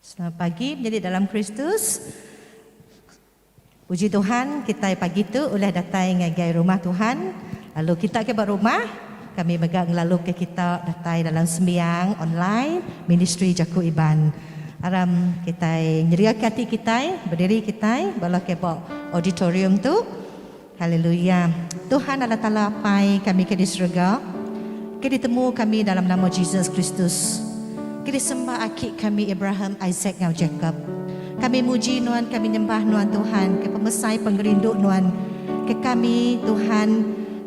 Selamat pagi menyadi dalam Kristus. Puji Tuhan kitai pagi tu ulih datai ngagai rumah Tuhan lalu kita ke ba rumah kami mega ngelalu ke kita datai dalam sembiang online Ministri Jaku Iban. Aram kitai nyeriaka ati kitai bediri kitai bala ke ba auditorium tu. Haleluya. Tuhan Allah Taala Apai kami ke di serega, ke ditemu kami dalam nama Jesus Kristus, ke disembah aki kami Abraham, Isaac enggau Jacob. Kami muji Nuan, kami nyembah Nuan Tuhan ke pemesai pengerindu Nuan ke kami Tuhan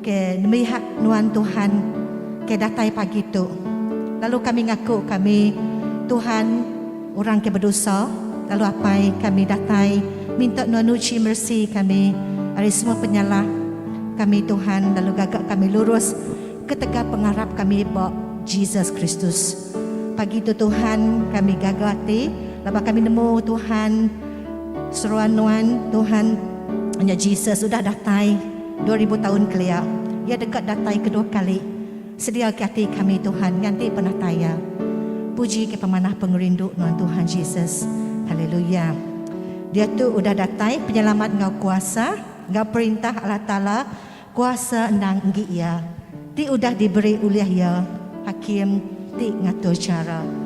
ke nembiak Nuan Tuhan ke datai pagi tu. Lalu kami ngaku kami Tuhan Orang ke bedosa, lalu Apai kami datai minta Nuan nuchi meresi kami ari semua penyalah kami Tuhan lalu gaga kami lurus ketegal pengarap kami ba Jesus Kristus. Pagi tu Tuhan kami gaga ati laban kami nemu Tuhan seruan Nuan Tuhan nya Jesus udah datai 2000 taun kelia iya deka datai kedua kali. Sedia ke ati kami Tuhan nganti penatai iya. Puji ke pemanah pengerindu nuan Tuhan Jesus. Haleluya. Diatu udah datai penyelamat enggau kuasa enggau perintah Allah Taala kuasa endang enggi iya ti udah diberi ulih iya hakim ti ngatur chara.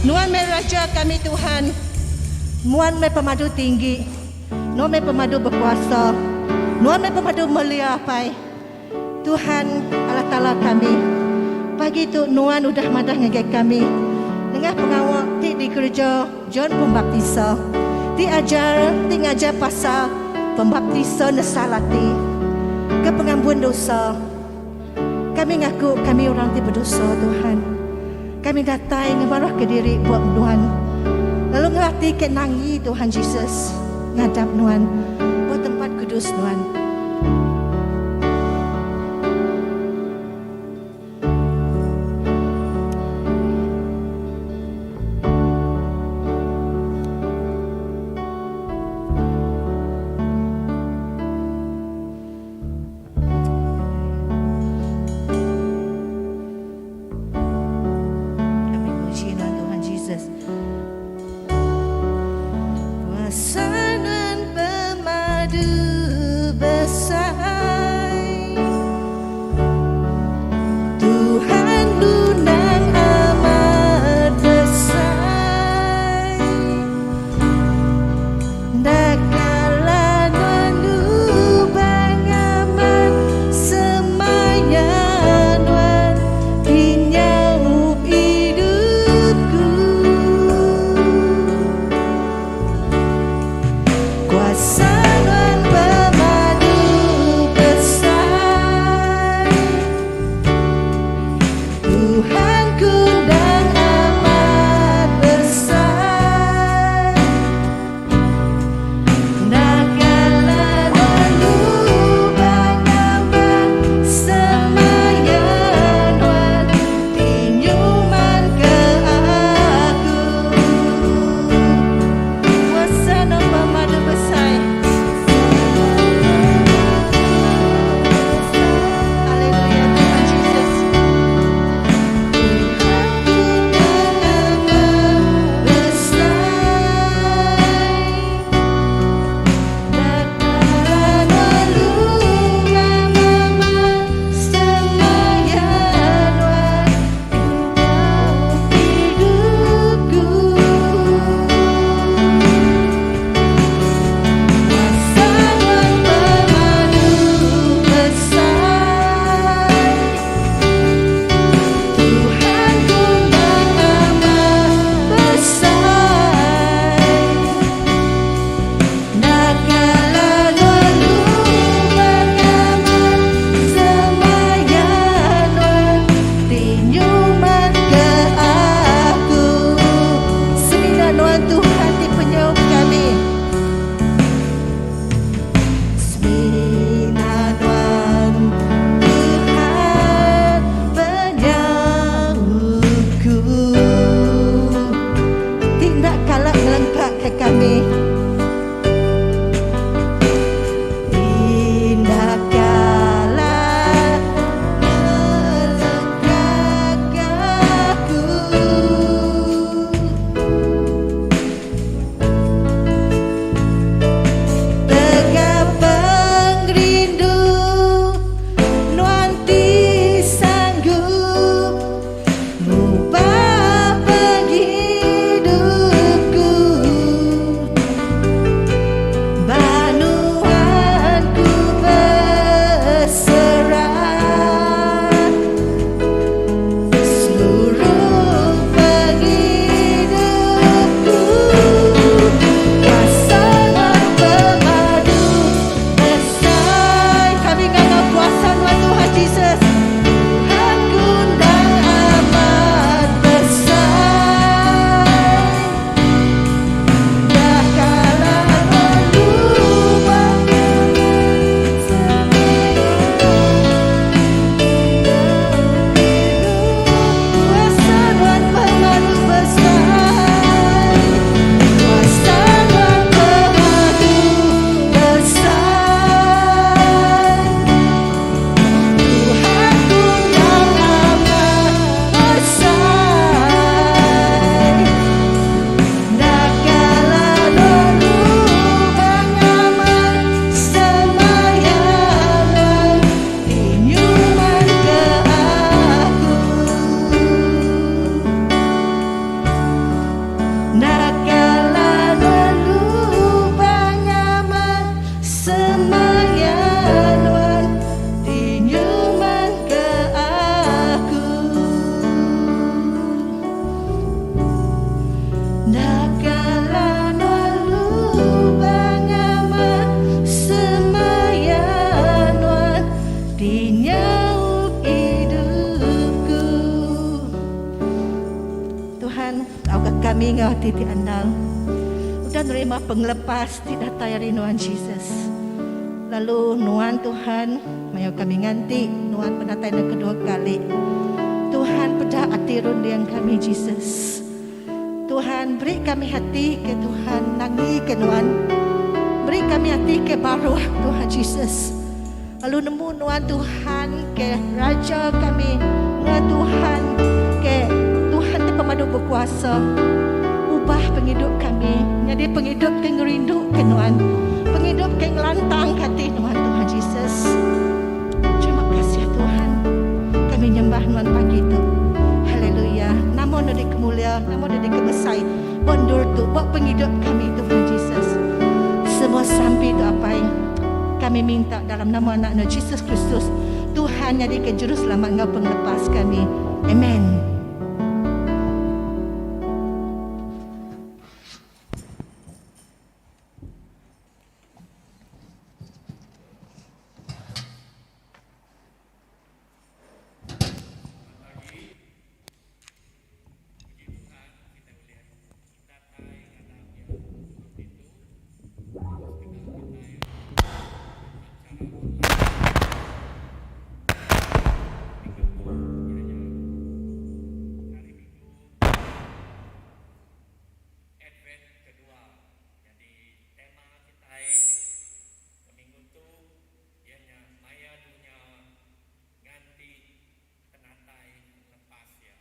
Nuan meh Raja kami Tuhan. Nuan meh pemadu tinggi. Nuan meh pemadu bekuasa. Nuan meh pemadu mulia Apai. Tuhan Allah Taala kami. Pagi tu Nuan udah madah ngagai kami nengah pengawa ti dikereja John Pembaptisa ti ajar ti ngajar pasal pembaptisa nesal ati ke pengambun dosa. Kami ngaku kami orang ti bedosa, Tuhan. Kami datai ngemarahka diri ba Nuan lalu ngelatika nangi Tuhan Jesus ngadap Nuan ba tempat kudus Nuan. Kami puji Nuan Tuhan Jesus. Kuasa Nuan pemadu besai. Tuhan Nunang amat besai. Enda kala nuan lubang amat semaya nuan ti nyaup idupku. Tuhan tauka kami enggau ati ti andal udah nerima pengelepas ti datai ari Nuan Jesus. Lalu Nuan Tuhan mayuh kami nganti Nuan penatai enda kedua kali. Tuhan peda ati runding kami Jesus. Tuhan beri kami ati ke Tuhan nangi ke Nuan. Beri kami ati ke baruh Tuhan Jesus. Lalu nemu Nuan Tuhan ke Raja kami, Nuan Tuhan ke Tuhan ti pemadu bekuasa. Ubah pengidup kami nyadi pengidup ke ngerinduka Nuan, pengidup ke ngelantangka ati Nuan Tuhan Jesus. Terima kasih Tuhan. Kami nyembah Nuan pagi tu. Haleluya. Nama Nuan dikemulia, nama Nuan dikebesai ba endur tu, ba pengidup kami Tuhan Jesus. Semua sampi tu Apai. Kami minta dalam nama Anak Nuan Jesus Kristus, Tuhan nyadika Juruselamat enggau Pengelepas kami. Amen. Puji Tuhan kitai ulih datai ngadap iya ditu lalu sekeda kitai ngena chara online minggu tu iya nya hari minggu Advent kedua nyadi tema kitai ke minggu tu iya nya maya dunya nganti penatai pengelepas iya.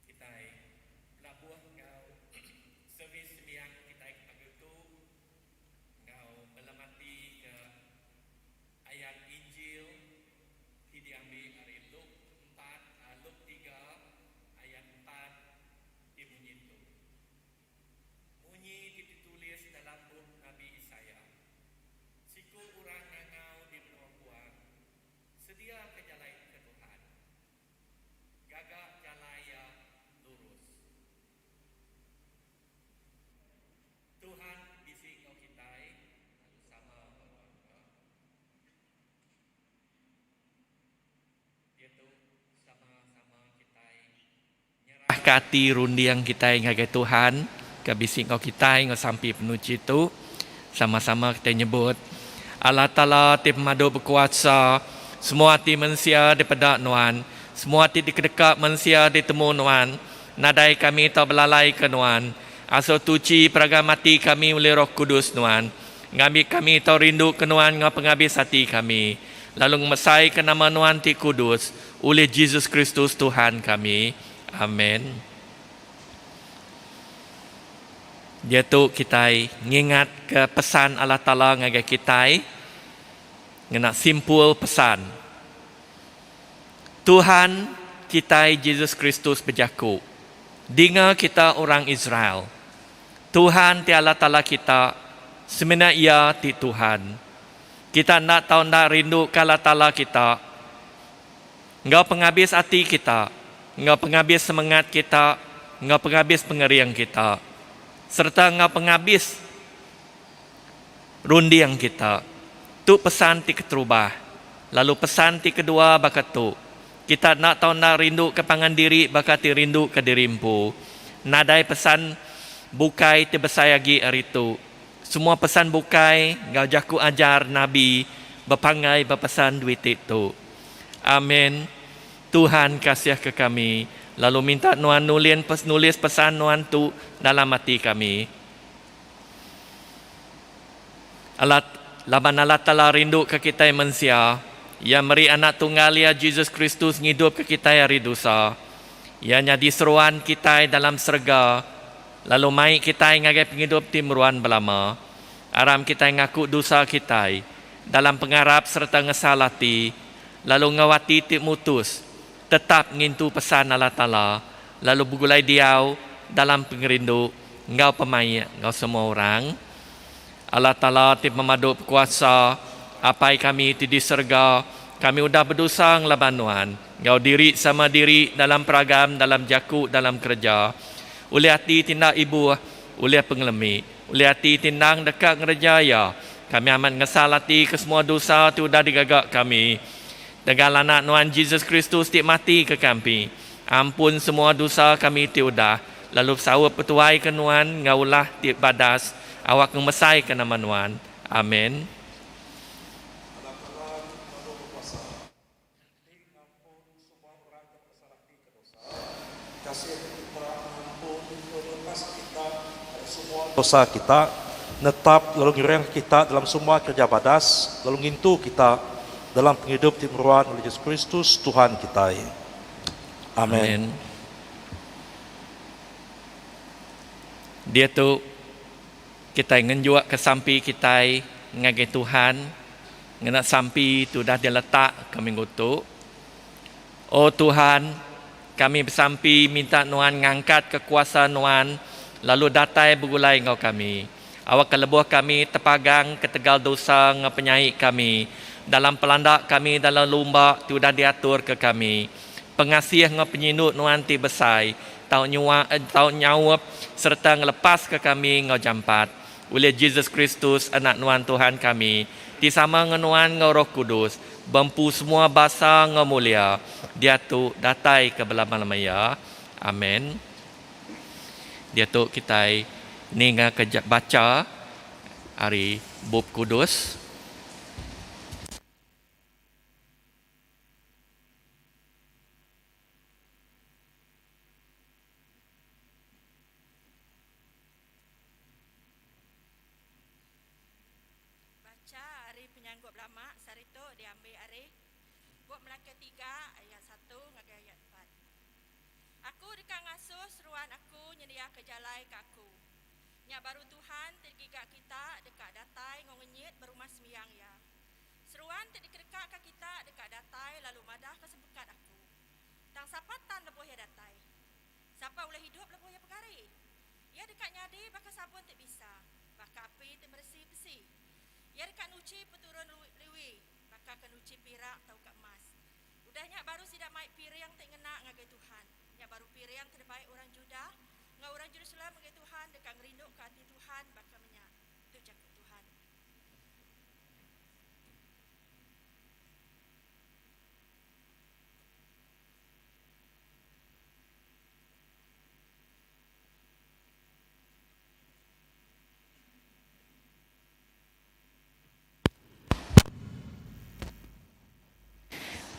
Kitai belabuh enggau servis sembiang kitai ke pagi tu enggau belemati ke ayat Injil ti diambi ari Luke empat Luke tiga ayat empat ti munyi tu. Munyi ti ditulis dalam bup Nabi Isaiah, Siku orang ngangau di menua puang, Sediaka jalai ke Tuhan. Gaga jalai Iya lurus. Tuhan bisi enggau kitai lalu sama enggau nuan mega. Diatu sama-sama kitai nyerahka ati runding kitai ngagai Tuhan ke bisi enggau kitai enggau sampi penuchi tu. Sama-sama kitai nyebut, Allah Taala ti pemadu bekuasa, semua ati mensia dipeda Nuan, semua ti dikedeka mensia ditemu Nuan. Nadai kami tau belalaika Nuan. Asuh tuchi peragam ati kami ulih Roh Kudus Nuan. Ngambi kami tau rinduka Nuan enggau pengabis ati kami, lalu ngemesaika nama Nuan ti kudus, ulih Jesus Kristus Tuhan kami. Amen. Diatu kitai ngingatka pesan Allah Taala ngagai kitai ngena simpul pesan. Tuhan kitai Jesus Kristus bejaku, Dinga kita orang Israel, Tuhan ti Allah Taala kita, semina Iya ti Tuhan. Kita enda tau enda rinduka Allah Taala kita enggau pengabis ati kita, enggau pengabis semengat kita, enggau pengabis pengering kita, sereta enggau pengabis runding kita. Tu pesan ti keterubah. Lalu pesan ti kedua baka tu, Kita enda tau enda rinduka pangan diri baka ti rinduka diri empu. Nadai pesan bukai ti besai agi ari tu. Semua pesan bukai enggau jaku ajar nabi bepanggai ba pesan duiti tu. Amen. Tuhan kasihka kami lalu minta nuan nulin nulis pesan nuan tu dalam ati kami. Allah laban Allah Taala rinduka kitai mensia, Iya meri Anak Tunggal Iya Jesus Kristus ngidupka kitai ari dosa. Iya nyadi seruan kitai dalam serega lalu mai kitai ngagai pengidup ti meruan belama. Aram kitai ngaku dosa kitai dalam pengarap sereta ngesal ati lalu enggau ati ti mutus tetap ngintu pesan Allah Taala lalu begulai diau dalam pengerindu enggau pemaik enggau semua orang. Allah Taala ti pemadu bekuasa, Apai kami ti di serega, kami udah bedosa ngelaban Nuan, enggau diri sama diri dalam peragam, dalam jaku, dalam kereja, ulih ati ti enda ibuh, ulih pengelemi, ulih ati ti endang deka ngereja iya. Kami amat ngesal ati ke semua dosa ti udah digaga kami. Tegal Anak Nuan Jesus Kristus ti mati ke kampi, ampun semua dosa kami ti udah, lalu besaup petuai ke Nuan enggau ulah ti badas awak ngemesai ke nama Nuan. Amen. Allah Taala ti pemadu bekuasa, ti ngampun semua orang ke bekesalah ti ke dosa, kasih kita ngampun lalu ngelepaska kita ari semua dosa kita, netap lalu ngiringka kita dalam semua kereja badas, lalu ngintu kita dalam pengidup ti meruan oleh Jesus Kristus Tuhan kitai. Amen. Amen. Diatu kitai ngenjukka sampi kitai ngagai Tuhan ngena sampi ti udah diletakka minggu tu. O Tuhan, kami besampi minta Nuan ngangkatka kuasa Nuan lalu datai begulai enggau kami. Awakka lebuh kami tepagang ketegal dosa enggau penyai kami dalam pelanda kami dalam lumba ti udah diaturka kami, pengasih enggau penyindu Nuan ti besai tau nyua tau nyaup sereta ngelepaska kami enggau jampat. Ulih Jesus Kristus, Anak Nuan Tuhan kami, ti sama enggau Nuan enggau Roh Kudus, bempu semua basa enggau mulia, diatu datai ke belama-lama iya. Amen. Diatu kitai ninga ke bacha ari Bup Kudus. Bacha ari Penyanggup Lama sehari tu diambi ari Bup Melaka tiga ayat satu ngagai ayat empat. Aku deka ngasuh seruan aku nyendiaka jalai ke aku. Nya baru Tuhan ti digiga kita deka datai enggau ngenyit ba rumah sembiang Iya. Seruan ti dikedekaka kita deka datai lalu madahka sempekat aku. Tang sapa tan lebuh iya datai? Sapa ulih idup lebuh iya pegari? Iya deka nyadi baka sabun ti bisa, baka api ti meresi besi. Iya deka nuchi peturun Lewi baka ke nuchi pirak tauka emas. Udah nya baru sida mai piring ti ngena ngagai Tuhan. Nya baru piring ke dibai orang Judah enggau orang Jerusalem ngagai Tuhan deka ngerinduka ati Tuhan baka menya. Tu jaku Tuhan.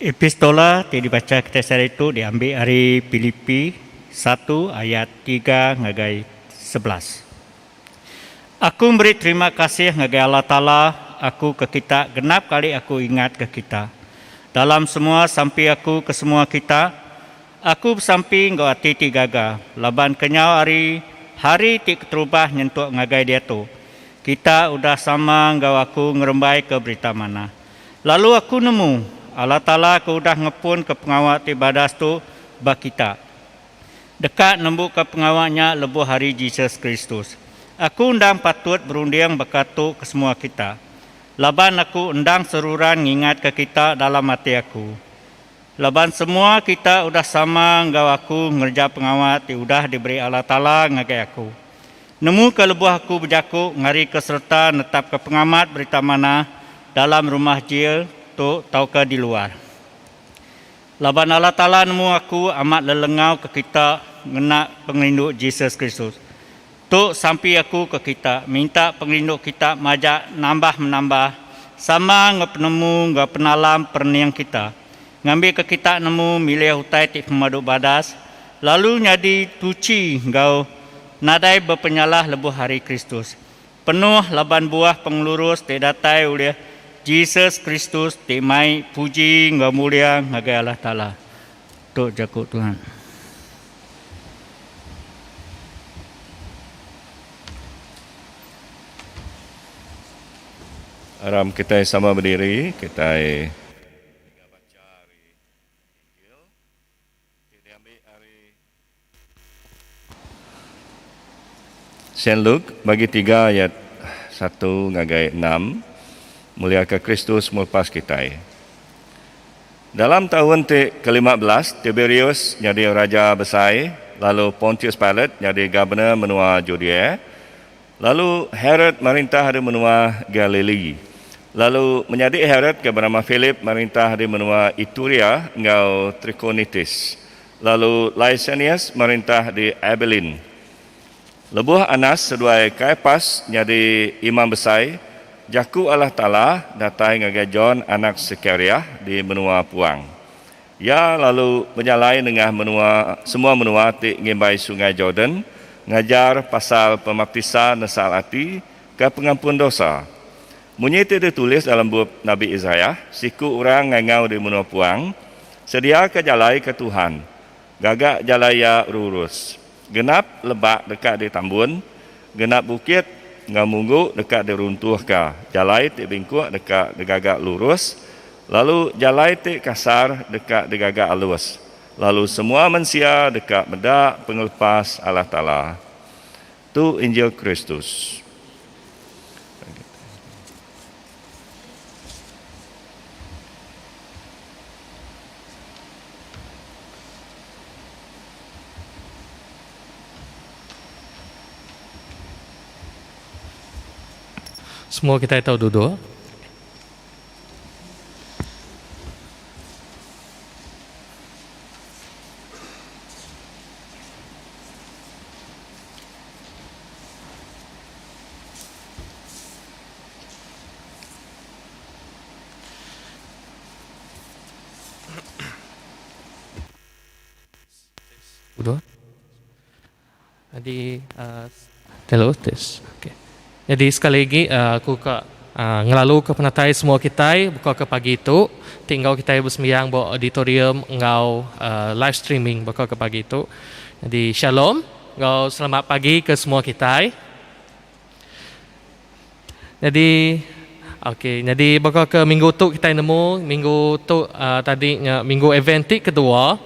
Epistola ti dibacha kitai sehari tu diambi ari Pilipi satu ayat tiga ngagai 11. Aku meri terima kasih ngagai Allah Taala aku ke kita genap kali aku ingatka kita. Dalam semua sampi aku ke semua kita, Aku besampi enggau ati ti gaga laban kenyau ari hari ti keterubah nyentuk ngagai diatu, kita udah sama enggau aku ngerembaika Berita Manah. Lalu aku nemu, Allah Taala ke udah ngepunka pengawa ti badas tu ba kita, deka nembuka pengawa nya lebuh hari Jesus Kristus. Aku endang patut berunding baka tu ke semua kita, laban aku endang seruran ngingatka kita dalam ati aku. Laban semua kita udah sama enggau aku ngereja pengawa ti udah diberi Allah Taala ngagai aku. Nemuka lebuh aku bejaku ngarika sereta netapka pengamat Berita Manah dalam rumah jil tu tauka di luar. Laban Allah Taala nemu aku amat lelengau ke kita ngena pengerindu Jesus Kristus. Tu sampi aku ke kita, minta pengerindu kita majak nambah-menambah sama enggau penemu enggau penalam perening kita, ngambika kita nemu milih utai ti pemadu badas lalu nyadi tuchi enggau nadai bepenyalah lebuh Hari Kristus, penuh laban buah pengelurus ti datai ulih Jesus Kristus ti mai puji enggau mulia ngagai Allah Taala. Tu jaku Tuhan. Aram kitai sama bediri, kitai ninga bacha ari Injil ti diambi ari Saint Luke bagi tiga ayat satu ngagai enam, Muliaka Kristus melepas kitai. Dalam taun ti ke-15, Tiberius nyadi raja besai, lalu Pontius Pilate nyadi gubernur menua Judea, lalu Herod merintah ari menua Galili. Lalu menyadi Herod ke benama Philip merintah di menua Ituria enggau Trikonitis. Lalu Lysanias merintah di Abilene. Lebuh Anas seduai Kaiapas nyadi imam besai, jaku Allah Taala datai ngagai John anak Sekariah di menua puang. Iya lalu bejalai nengah menua semua menua ti ngimbai Sungai Jordan, ngajar pasal pemaptisa nesal ati ke pengampun dosa. Munyi ti ditulis dalam bup Nabi Isaiah, siku orang ngangau di menua puang, Sediaka jalai ke Tuhan, gaga jalai Iya rurus. Genap lebak deka ditambun, genap bukit enggau munggu deka diruntuhka, jalai ti bingkuk deka digaga lurus, lalu jalai ti kasar deka digaga alus, lalu semua mensia deka meda pengelepas Allah Taala. Tu Injil Kristus. Semua kitai tau duduk. Udah. Jadi uh, hello test. Okay. Jadi sekali lagi uh, aku ka uh, ngelalu ke penatai semua kitai buka ke pagi tu ti enggau kitai besembiang ba auditorium enggau uh, live streaming buka ke pagi tu. Jadi shalom enggau selamat pagi ke semua kitai. Nyadi okey nyadi baka ke minggu tu kitai nemu minggu tu uhh tadi nya minggu event ti kedua.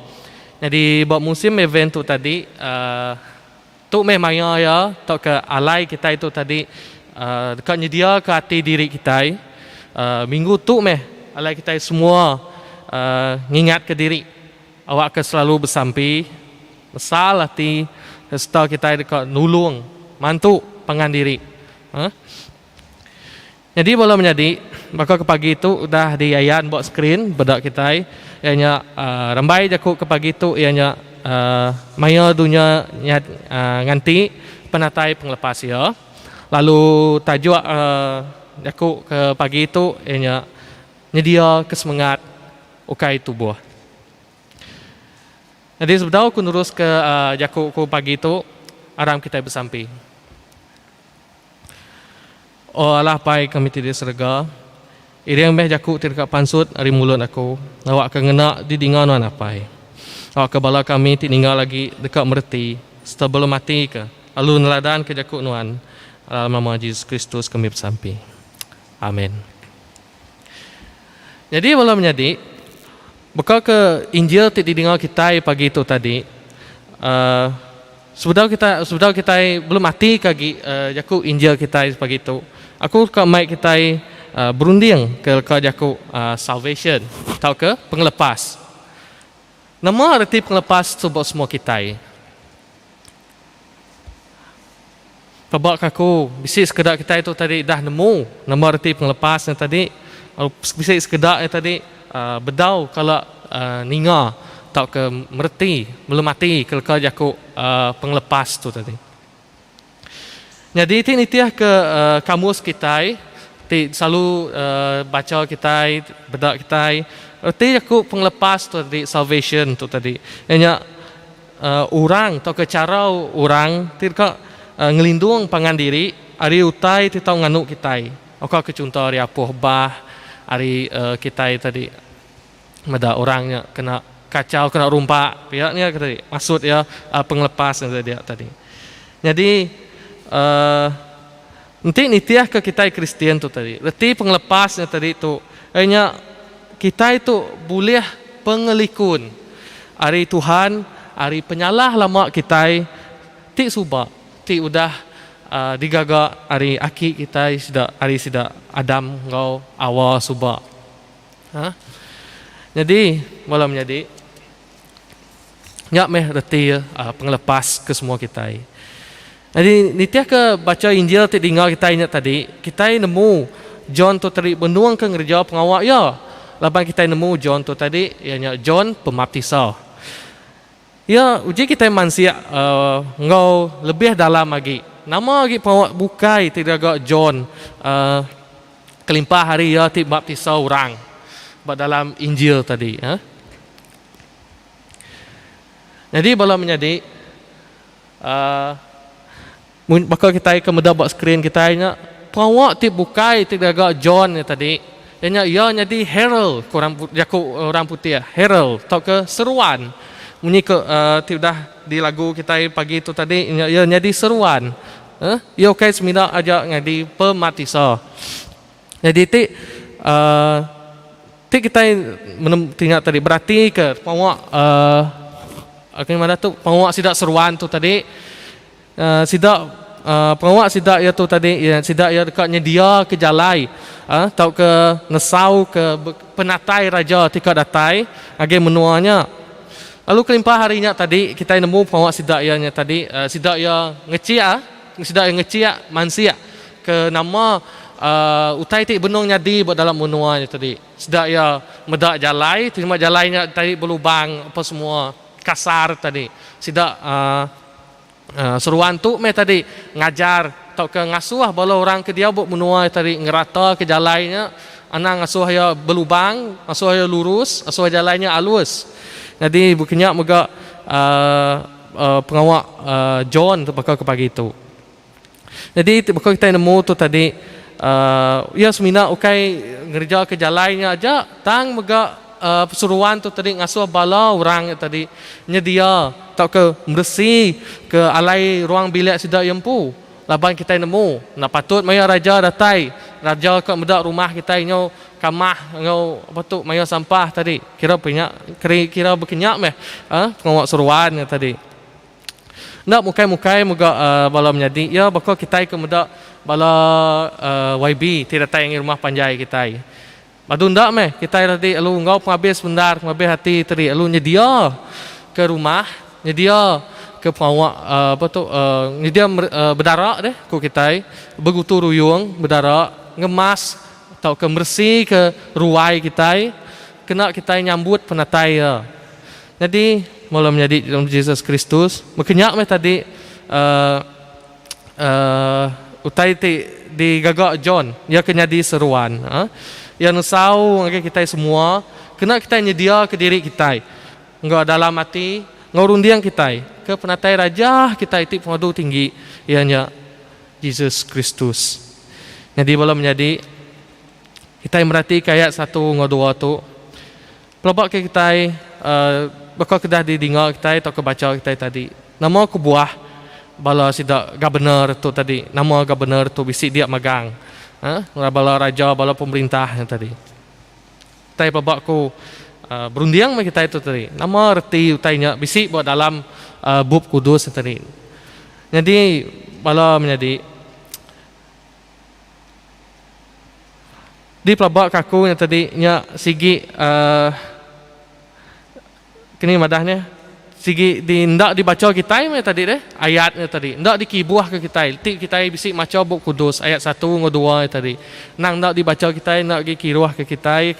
Nyadi ba musim event tu tadi uhh tu meh maya iya tauka alai kitai tu tadi uhh deka nyediaka ati diri kitai uhh minggu tu meh alai kitai semua uhh ngingatka diri awakka selalu besampi. Mesal ati sereta kitai deka nulung mantu pangan diri. Ha? Nyadi bala menyadi, baka ke pagi tu udah diayan ba skrin peda kitai iya nya uhh rambai jaku ke pagi tu iya nya uhh maya dunya nyad uhh nganti penatai pengelepas iya. Lalu tajuk uhh jaku ke pagi tu iya nya nyedia ke semengat ukai tubuh. Nyadi sebedau aku neruska jaku ku pagi tu, aram kitai besampi. O Allah Apai kami ti di serega, iring meh jaku ti deka pansut ari mulut aku, awakka ngena didinga nuan Apai. Awakka bala kami ti ninga lagi deka mereti sereta belematika lalu neladanka jaku nuan. Dalam nama Jesus Kristus kami besampi. Amen. Nyadi bala menyadi, baka ke Injil ti didinga kitai pagi tu tadi, uhh sebedau kita sebedau kitai belum ati ke agi uhh jaku Injil kitai pagi tu, aku ka mai kitai uhh berunding ke leka jaku uhh salvation tauka pengelepas. Nama reti pengelepas tu ba semua kitai? Pelaba ke aku, bisi sekeda kitai tu tadi dah nemu nama reti pengelepas nya tadi lalu bisi sekeda nya tadi uhh bedau kala uhh ninga tauka mereti belum ati ke leka jaku uhh pengelepas tu tadi. Nyadi ti nitih ke uhh kamus kitai ti selalu uhh bacha kitai peda kitai reti jaku pengelepas tu tadi salvation tu tadi iya nya Orang tauka chara orang ti deka ngelindung pangan diri ari utai ti tau nganu kitai. Baka ke chunto ari apuh bah, ari kitai tadi meda orang nya kena kachau kena rumpak pia nya ke tadi maksud iya pengelepas nya dia tadi. Nyadi uhh enti nitihka kitai Kristian tu tadi reti pengelepas nya tadi tu iya nya Kitai tu bulih pengelikun ari Tuhan ari penyalah lama kitai ti suba ti udah digaga ari aki kitai sida ari sida Adam enggau Awa suba. Ha nyadi bala menyadi nya meh reti pengelepas ke semua kitai. Nyadi nitihka bacha Injil ti dinga kitai nya tadi kitai nemu. John tu tadi benung ke ngereja pengawa iya. Laban kitai nemu John tu tadi iya nya John Pemaptisa. Iya uji kitai mansik enggau lebih dalam agi nama agi pengawa bukai ti digaga John kelimpah ari iya ti baptisa orang ba dalam Injil tadi. Nyadi bala menyadi baka kitai ke meda ba skrin kitai nya pengawa ti bukai ti digaga John nya tadi iya nya iya nyadi herald ku orang jaku orang putih herald tauka seruan munyi ke ti udah dilagu kitai pagi tu tadi nya iya nyadi seruan uhh iya ukai semina aja nyadi pematisa. Nyadi ti uhh ti kitai menem ti nya tadi beratika pengawa uhh aku madah tu pengawa sida seruan tu tadi. Sida pengawa sida iya tu tadi iya sida iya deka nyediaka jalai tauka nesauka penatai raja ti ka datai ngagai menua nya. Lalu kelimpah ari nya tadi kitai nemu pengawa sida iya nya tadi sida iya ngechik sida iya ngechik mansik ke nama utai ti benung nyadi ba dalam menua nya tadi. Sida iya meda jalai terima jalai nya tadi belubang apa semua kasar tadi. Sida Seruan tu meh tadi ngajar tauka ngasuh bala orang ke diau ba menua tadi ngerataka jalai nya anang ngasuh iya belubang, ngasuh iya lurus, ngasuh jalai nya alus. Nyadi baka nya mega uhh pengawa uhh John tu baka ke pagi tu. Nyadi baka kitai nemu tu tadi uhh iya semina ukai ngerejaka jalai nya aja tang mega Peseruan tu tadi ngasuh bala orang nya tadi nyedia tauka meresi ke alai ruang bilik sida iya empu laban kitai nemu enda patut maya raja datai raja ka meda rumah kitai nyau kamah enggau apa tu maya sampah tadi kira penya kira bekenya meh pengawa seruan nya tadi. Enda mukai-mukai mega bala menyadi iya baka kitai ke meda bala YB ti datai ngagai rumah panjai kitai. Badu enda meh kitai tadi lalu enggau pengabis bendar pengabis ati tadi lalu nyedia ke rumah nyedia ke pengawa apa tu nyedia bedara deh ku kitai begutu ruyung bedara ngemas tauka meresi ke ruai kitai kena kitai nyambut penatai iya. Nyadi mula menyadi dalam Jesus Kristus meka nya meh tadi utai ti digaga John iya ke nyadi seruan. Iya nesau ngagai kitai semua kena kitai nyediaka diri kitai enggau dalam ati enggau runding kitai ke penatai Raja kitai ti pemadu tinggi iya nya Jesus Kristus. Nyadi bala menyadi kitai meratika ayat satu enggau dua tu. Pelaba ke kitai baka ke dah didinga kitai tauka bacha kitai tadi. Nama kebuah bala sida governor tu tadi, nama governor tu bisi dia magang uhh bala raja bala pemerintah nya tadi. Kitai pelaba ku berunding meh kitai tu tadi. Nama reti utai nya bisi ba dalam bup kudus nya tadi. Nyadi bala menyadi. Di pelaba ka aku nya tadi nya sigi uhh keni madah nya sigi di enda dibacha kitai meh tadi deh ayat nya tadi enda dikibuh ka kitai ti kitai bisi macha bup kudus ayat satu enggau dua nya tadi nang enda dibacha kitai enda agi kiruh ka kitai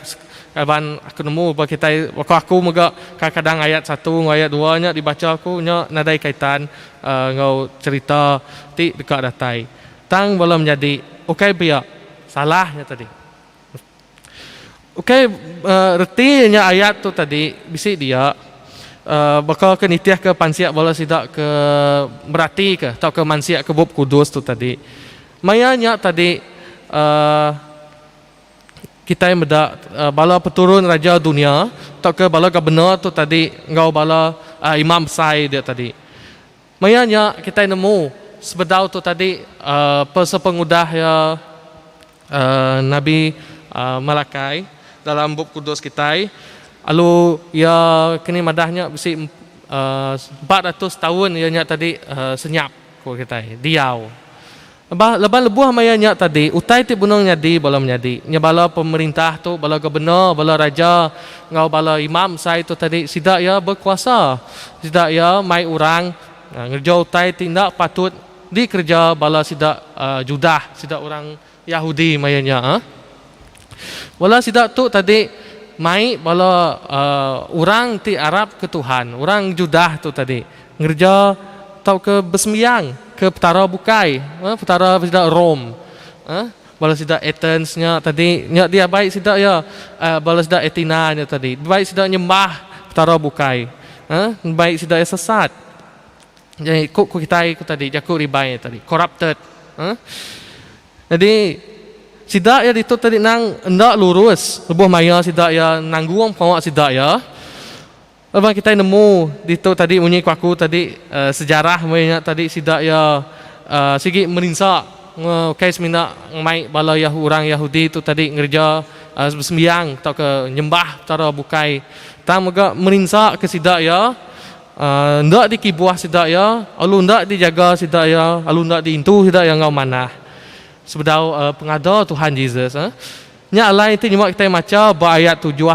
laban aku nemu ba kitai baka aku mega kadang kadang ayat satu enggau ayat dua nya dibacha aku nya nadai kaitan uhh enggau cherita ti deka datai. Tang bala menyadi ukai pia salah nya tadi. Ukai reti nya ayat tu tadi bisi dia baka ke nitihka pansik bala sida ke beratika tauka mansik ke Bup Kudus tu tadi. Maya nya tadi uhh kitai meda bala peturun raja dunya tauka bala gubernur tu tadi enggau bala imam besai dia tadi. Maya nya kitai nemu sebedau tu tadi sepengudah iya Nabi Malakai dalam Bup Kudus kitai lalu iya kini madah nya bisi 400 taun iya nya tadi senyap ku kitai diau. Laban lebuh maya nya tadi, utai ti benung nyadi bala menyadi, nya bala pemerintah tu, bala gubernur, bala raja enggau bala imam besai tu tadi, sida iya bekuasa. Sida iya mai orang ngereja utai ti enda patut dikereja bala sida Judah, sida orang Yahudi maya nya. Bala sida tu tadi mai bala orang ti arap ke Tuhan, orang Judah tu tadi ngereja tauka besembiang ke petara bukai, petara sida Rome. Bala sida Athens nya tadi nya diabai sida iya bala sida Athena nya tadi dibai sida nyembah petara bukai. Dibai sida iya sesat. Jadi ku kitai ku tadi jaku ribai nya tadi corrupted. Nyadi, sida iya ditu tadi nang enda lurus lebuh maya sida iya nanggung pengawa sida iya. Laban kitai nemu ditu tadi munyi ku aku tadi sejarah meh nya tadi sida iya sigi merinsa ukai semina ngemai bala orang Yahudi tu tadi ngereja besembiang tauka nyembah petara bukai tang mega merinsa ke sida iya. Enda dikibuh sida iya, lalu enda dijaga sida iya, lalu enda diintu sida iya enggau manah sebedau pengada Tuhan Jesus. Nya alai enti nyema kitai macha ba ayat tujuh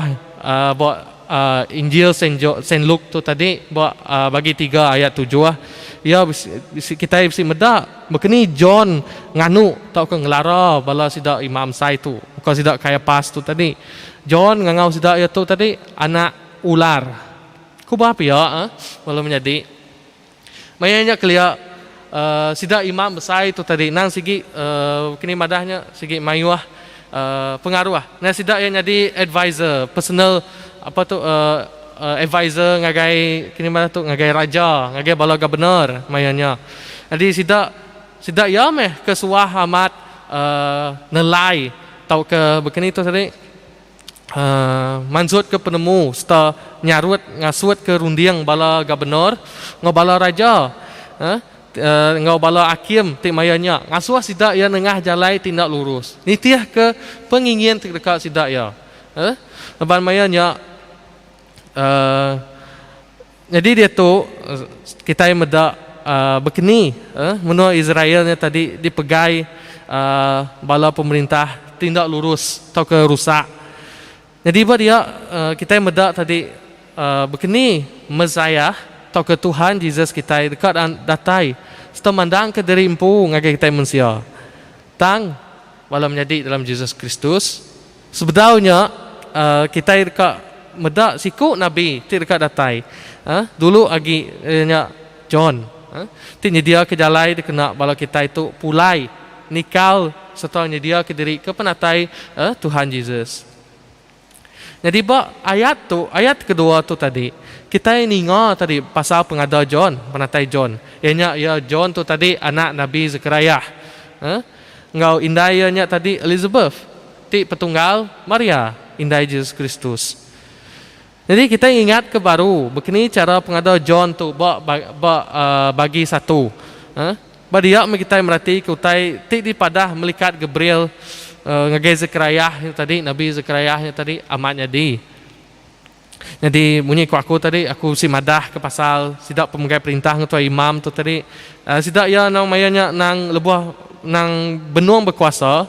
ba Injil Saint Luke tu tadi ba bagi tiga ayat tujuh, iya bisi kitai bisi meda baka ni John nganu tauka ngelara bala sida imam besai tu, baka sida Kaiapas tu tadi. John ngangau sida iya tu tadi anak ular. Ku ba pia eh, bala menyadi. Maya nya kelia uhh sida imam besai tu tadi nang sigi uhh kini madah nya sigi mayuh uhh pengaruh. Nah sida iya nyadi advisor, personal apa tu uhh advisor ngagai kini madah tu ngagai raja, ngagai bala governor maya nya. Jadi sida sida iya meh ke suah amat uhh nelai tauka bekeni tu tadi. Mansutka penemu sereta nyarut ngasutka runding bala gabenor enggau bala raja enggau bala akim ti maya nya ngasuh sida iya nengah jalai ti enda lurus nitihka pengingin ti deka sida iya. Laban maya nya nyadi diatu kitai meda bekeni menua Israel nya tadi dipegai bala pemerintah ti enda lurus tauka rusak. Nyadi ba dia kitai meda tadi bekeni Messiah tauka Tuhan Jesus kitai deka datai sereta mandangka diri empu ngagai kitai mensia. Tang bala menyadi dalam Jesus Kristus, Sebedau nya, kitai deka meda siku nabi ti deka datai. Dulu agi iya nya John, ti nyediaka jalai dikena bala kitai tu pulai nikal sereta nyediaka diri ke penatai Tuhan Jesus. Nyadi ba ayat tu, ayat kedua tu tadi, kitai ninga tadi pasal pengada John, penatai John. Iya nya iya John tu tadi anak Nabi Zekariah enggau indai iya nya tadi Elizabeth. Ti petunggal, Maria, indai Jesus Kristus. Nyadi kitai ngingatka baru bekeni chara pengada John tu ba ba bagi satu. Ba dia meh kitai meratika utai ti dipadah melikat Gabriel ngagai Zekariah nya tadi, nabi Zekariah nya tadi amat nyadi. Nyadi munyi ku aku tadi, aku bisi madah ke pasal sida pemegai perintah enggau tuai imam tu tadi. Sida iya nang maya nya nang lebuh nang benung bekuasa.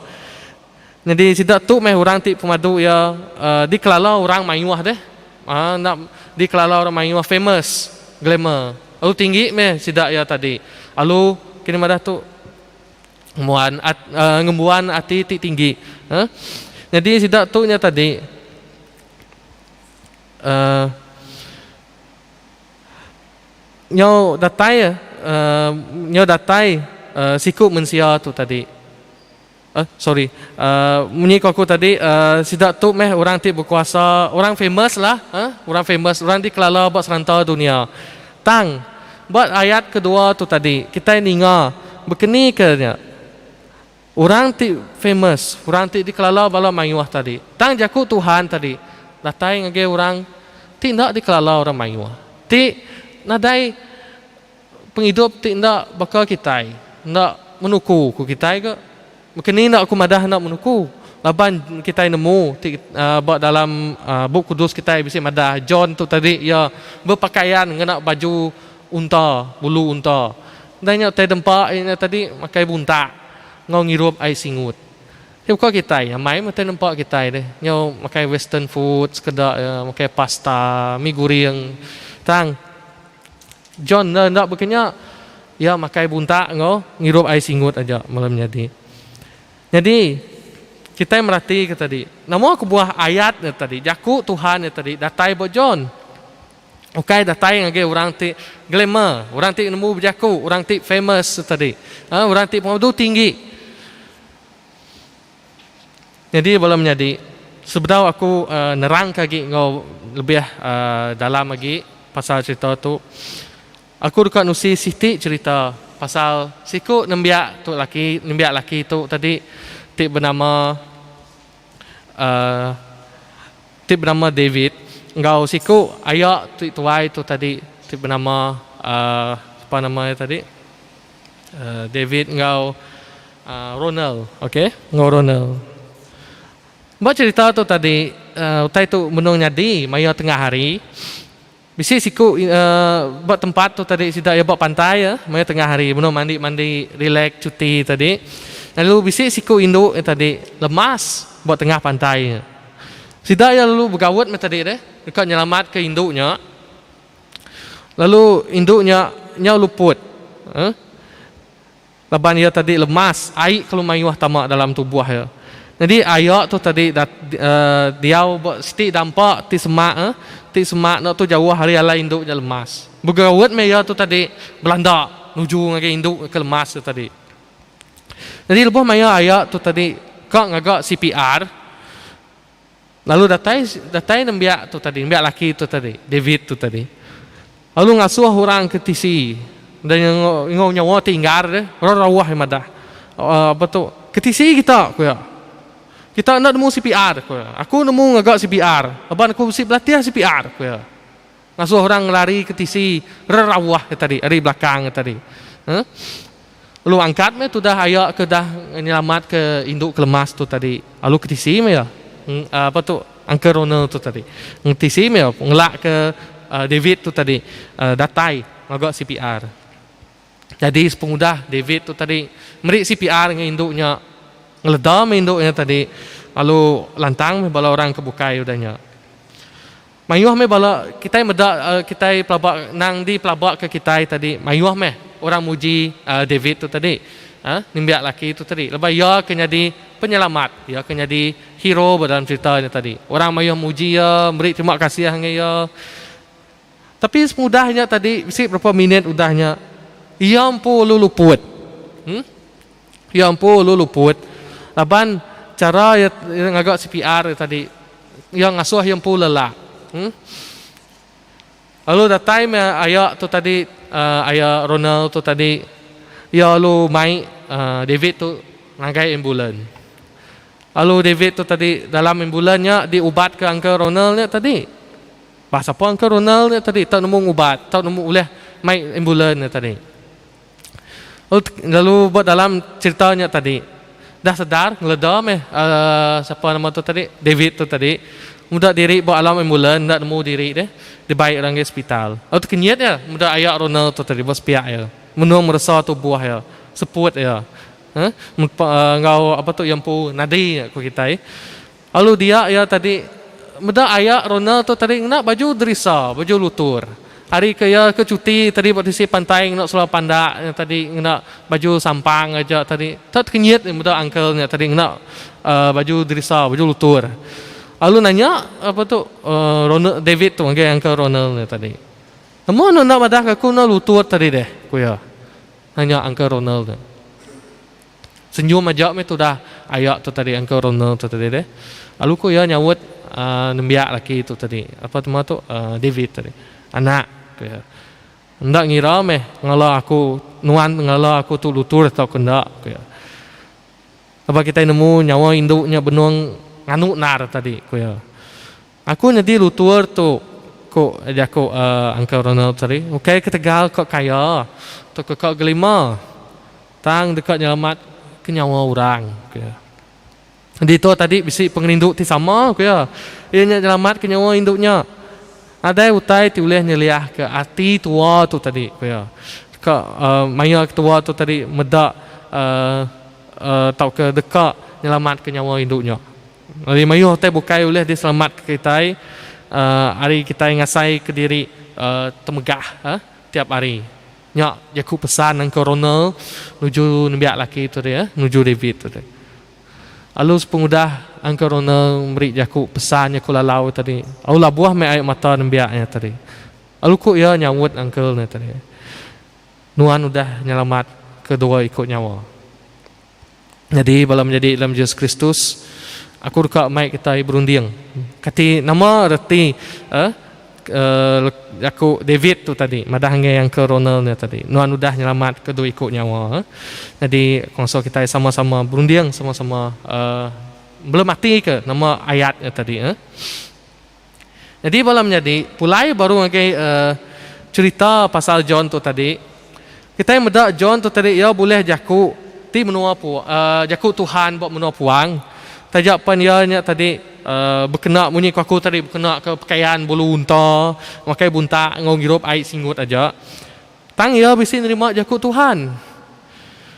Nyadi sida tu meh orang ti pemadu iya dikelala orang mayuh deh. Enda dikelala orang mayuh famous, glamour. Lalu tinggi meh sida iya tadi. Lalu kini madah tu ngembuan ngembuan ati ti tinggi. Nyadi sida tu nya tadi uhh nyau datai uhh nyau datai uhh siku mensia tu tadi. Eh sorry uhh munyi ku aku tadi uhh sida tu meh orang ti bekuasa orang famous lah uhh orang famous orang dikelala ba seranta dunia. Tang ba ayat kedua tu tadi kitai ninga bekeni ke nya orang ti famous orang ti dikelala bala mayuh tadi tang jaku Tuhan tadi datai ngagai orang ti enda dikelala orang mayuh ti nadai Pengidup ti enda baka kitai, enda menuku ku kitai ga. Baka ni enda aku madah enda menuku? Laban kitai nemu ti ba dalam Bup Kudus kitai bisi madah John tu tadi iya bepakaian ngena baju unta, bulu unta. Udah nya utai dempa iya nya tadi makai buntak enggau ngirup ai singut. Ti buka kitai amai meh utai nempa kitai deh nyau makai western food sekeda iya makai pasta, mi guring. Tang John enda enda baka nya, iya makai buntak enggau ngirup ai singut aja malam nyadi. Nyadi. Kitai meratika tadi, nama kebuah ayat nya tadi, jaku Tuhan nya tadi datai ba John. Ukai datai ngagai orang ti glamour, orang ti nemu bejaku, orang ti famous tadi, orang ti pemadu tinggi. Nyadi bala menyadi, sebedau aku nerangka agi enggau lebih dalam agi pasal cherita tu, aku deka nusi siti cherita pasal siku nembiak tu laki, nembiak laki tu tadi ti benama uhh ti benama David enggau siku aya ti tuai tu tadi ti benama uhh sapa nama iya tadi uhh David enggau uhh Ronald okay enggau Ronald. Ba cherita tu tadi uhh utai tu benung nyadi maya tengah hari. Bisi siku ba tempat tu tadi sida iya ba pantai iya maya tengah hari benung mandi mandi relax cuti tadi lalu bisi siku indu iya tadi lemas ba tengah pantai nya. Sida iya lalu begaut meh tadi deh deka nyelamatka indu nya lalu indu nya nyau luput uhh Laban iya tadi lemas, ai kelalu mayuh tama dalam tubuh iya. Nyadi aya tu tadi diau ba siti dampa ti semak ti semak enda tu jauh ari alai indu nya lemas. Begaut meh iya tu tadi belanda nuju ngagai indu ke lemas tu tadi. Nyadi lebuh maya aya tu tadi ka ngaga CPR lalu datai datai nembiak tu tadi nembiak laki tu tadi David tu tadi. Lalu ngasuh orang ke tisi dan enggau nyawa ti inggar deh, orang rauh iya madah, Apa tu, ke tisi kita, ku iya. Kita enda nemu CPR, ku iya. Aku nemu ngaga CPR, laban aku bisi belatih CPR, ku iya. Ngasuh orang lari ke tisi rerauh iya tadi, ari belakang iya tadi. Huh. Lalu angkat meh tudah aya ke udah nyelamatka indu ke lemas tu tadi. Lalu ke tisi meh iya. Apa tu Uncle Ronald tu tadi. Tisi meh iya ngelakka David tu tadi datai ngaga CPR. Nyadi sepengudah David tu tadi meri CPR ngagai indu nya, ngeleda meh indu nya tadi lalu lantang meh bala orang ke bukai udah nya. Mayuh meh bala kitai meda kitai pelaba nang di pelaba ke kitai tadi mayuh meh orang muji David tu tadi nembiak laki tu tadi laban iya ke nyadi penyelamat iya ke nyadi hero ba dalam cerita nya tadi orang mayuh muji iya meri terima kasih ngagai iya tapi sepengudah nya tadi bisi berapa minit udah nya iya empu lalu luput uhh iya empu lalu luput laban chara iya ngaga CPR tadi Iya ngasuh iya empu lelak. Hmm. Lalu datai meh aya tu tadi uh, aya Ronald tu tadi iya lalu mai uh, David tu ngagai ambulan. Lalu David tu tadi dalam ambulan nya diubat ke Uncle Ronald nya tadi. Bah sapa Uncle Ronald nya tadi tau nemu ngubat, tau nemu ulih mai ambulan nya tadi. Lalu ba dalam cherita nya tadi, dah sedar ngeleda meh uhh sapa nama tu tadi David tu tadi meda diri ba alam ambulan enda nemu diri deh dibai orang ngagai sepital. Lalu tekenyit iya meda aya Ronald tu tadi ba sepiak iya menung meresa tubuh iya seput iya uhh enggau apa tu iya empu nadi ku kitai. Lalu dia iya tadi meda aya Ronald tu tadi ngena baju derisa, baju lutur. Hari ke iya ke cuti tadi ba tisi pantai ngena seluar pandak nya tadi ngena baju sampang aja tadi. Tak tekenyit meda uncle nya tadi ngena uhh baju derisa, baju lutur. Lalu nanya apa tu uhh Ronald David tu ngagai uncle Ronald nya tadi. Nemu anu enda madah ke aku enda lutur tadi deh, ku iya nanya uncle Ronald tu. Senyum aja meh tudah aya tu tadi Uncle Ronald tu tadi deh. Lalu ku iya nyaut uhh nembiak laki tu tadi apa tema tu uhh David tadi. Anak ku iya. Enda ngira meh ngala aku nuan ngala aku tu lutur tauka enda ku iya. Laban kitai nemu nyawa indu nya benung nganu endar tadi ku iya. Aku nyadi lutur tu ku jaku uhh Uncle Ronald tadi ukai ketegal ka kaya tauka ka gelima. Tang deka nyelamat ke nyawa orang, ku iya. Ditu tadi bisi pengerindu ti sama, ku iya. Iya nya nyelamat ke nyawa indu nya. Nadai utai ti ulih nyeliahka ati tua tu tadi, ku iya. Deka maya tua tu tadi meda tauka deka nyelamatka nyawa indu nya. Ari mayuh utai bukai ulih diselamatka kitai ari kitai ngasaika diri temegah tiap hari. Nya jaku pesan Uncle Ronald nuju nembiak laki tu tadi eh, nuju David tu tadi. Alu sepengudah Uncle Ronald meri jaku pesan jaku lalau tadi, alu labuh meh ai mata nembiak nya tadi. Alu ku iya nyaut uncle nya tadi, Nuan udah nyelamat ke dua iku nyawa. Nyadi bala menyadi dalam Jesus Kristus, aku deka mai kitai berunding kati nama reti eh jaku David tu tadi madah ngagai Uncle Ronald nya tadi, nuan udah nyelamat ke dua iku nyawa. Nyadi kongso kitai sama-sama berunding sama-sama uhh belematika nama ayat nya tadi. Nyadi bala menyadi pulai baru ngagai uhh cherita pasal John tu tadi. Kitai meda John tu tadi iya bulih jaku ti menua pu uhh jaku Tuhan ba menua puang. Taja pen iya nya tadi uhh bekena munyi ku aku tadi bekena ke pekayan bulu unta, makai buntak enggau ngirup ai singut aja. Tang iya bisi nerima jaku Tuhan.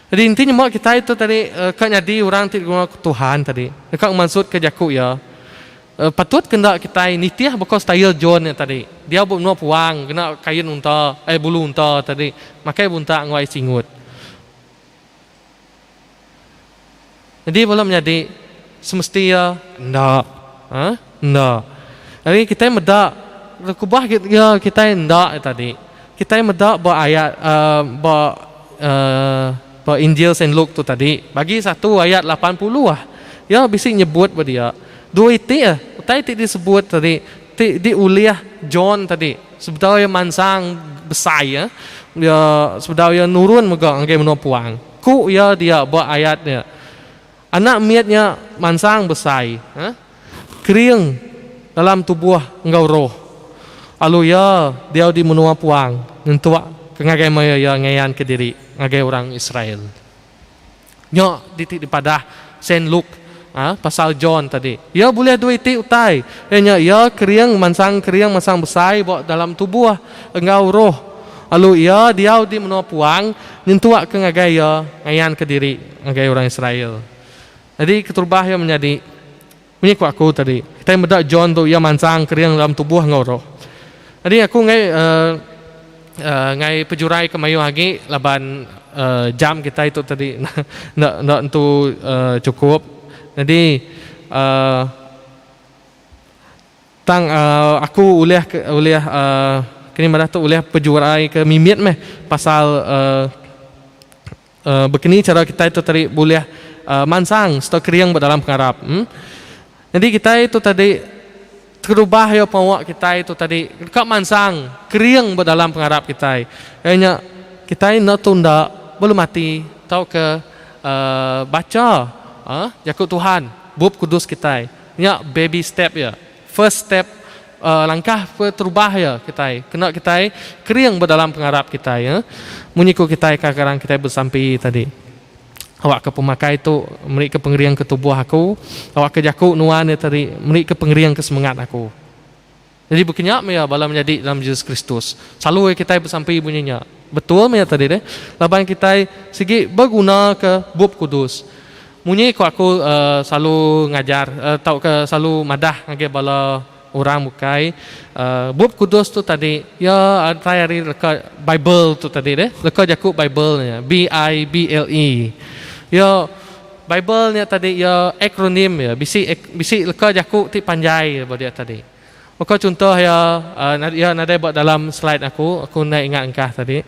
Jadi enti nyema kitai tu tadi uhh ka nyadi orang ti diguna Tuhan tadi deka ngemansutka jaku iya. Patut ke enda kitai nitih baka stail John nya tadi. Diau ba menua puang kena kain unta eh bulu unta tadi makai buntak enggau ai singut. Nyadi bala menyadi semesti iya enda. Ha enda. Jadi kitai meda kubah iya kitai enda nya tadi. Kitai meda ba ayat uhh ba uhh ba Injil Saint Luke tu tadi bagi satu ayat 80 iya bisi nyebut ba dia. Dua iti eh utai ti disebut tadi ti diulih John tadi sebedau iya mansang besai eh iya sebedau iya nurun mega ngagai menua puang. Ku iya dia ba ayat nya anak mit nya mansang besai eh kering dalam tubuh enggau roh alu iya diau di menua puang nyentuk ke ngagai maya iya ngayanka diri ngagai orang Israel. Nya ti dipadah Saint Luke pasal John tadi. Iya bulih dua iti utai, iya nya iya kering mansang kering mansang besai ba dalam tubuh enggau roh, lalu iya diau di menua puang nyentuk ke ngagai iya ngayanka diri ngagai orang Israel. Nyadi keterubah iya menyadi munyi ku aku tadi, kitai meda John tu iya mansang kering dalam tubuh enggau roh. Nyadi aku enggai Ngai pejurai ke mayuh agi laban jam kitai tu tadi enda enda entu chukup. Nyadi tang aku ulih ulih kini madah tu ulih pejurai ke mimit meh pasal Bekeni chara kitai tu tadi bulih mansang sereta kering ba dalam pengarap. Nyadi kitai tu tadi terubah iya pengawa kitai tu tadi deka mansang kering ba dalam pengarap kitai. Iya nya kitai enda tunda belum ati tauka bacha jaku Tuhan, Bup Kudus kitai. Nya baby step iya. First step langkah keterubah iya kitai kena kitai kering ba dalam pengarap kitai. Munyi ku kitai kadang-kadang kitai besampi tadi. Awakka pemakai tu merika pengering ke tubuh aku, awakka jaku nuan iya tadi merika pengering ke semengat aku. Jadi baka nya meh iya bala menyadi dalam Jesus Kristus. Selalu iya kitai besampi munyi nya. Betul meh iya tadi deh. Laban kitai sigi begunaka Bup Kudus. Munyi ku aku selalu ngajar tauka selalu madah ngagai bala orang bukai, Bup Kudus tu tadi iya datai ari leka Bible tu tadi deh, leka jaku Bible nya, B-I-B-L-E. Iya Bible nya tadi iya akronim iya, bisi bisi leka jaku ti panjai ba dia tadi. Baka chunto iya, iya nadai ba dalam slide aku, aku enda ingat engkah tadi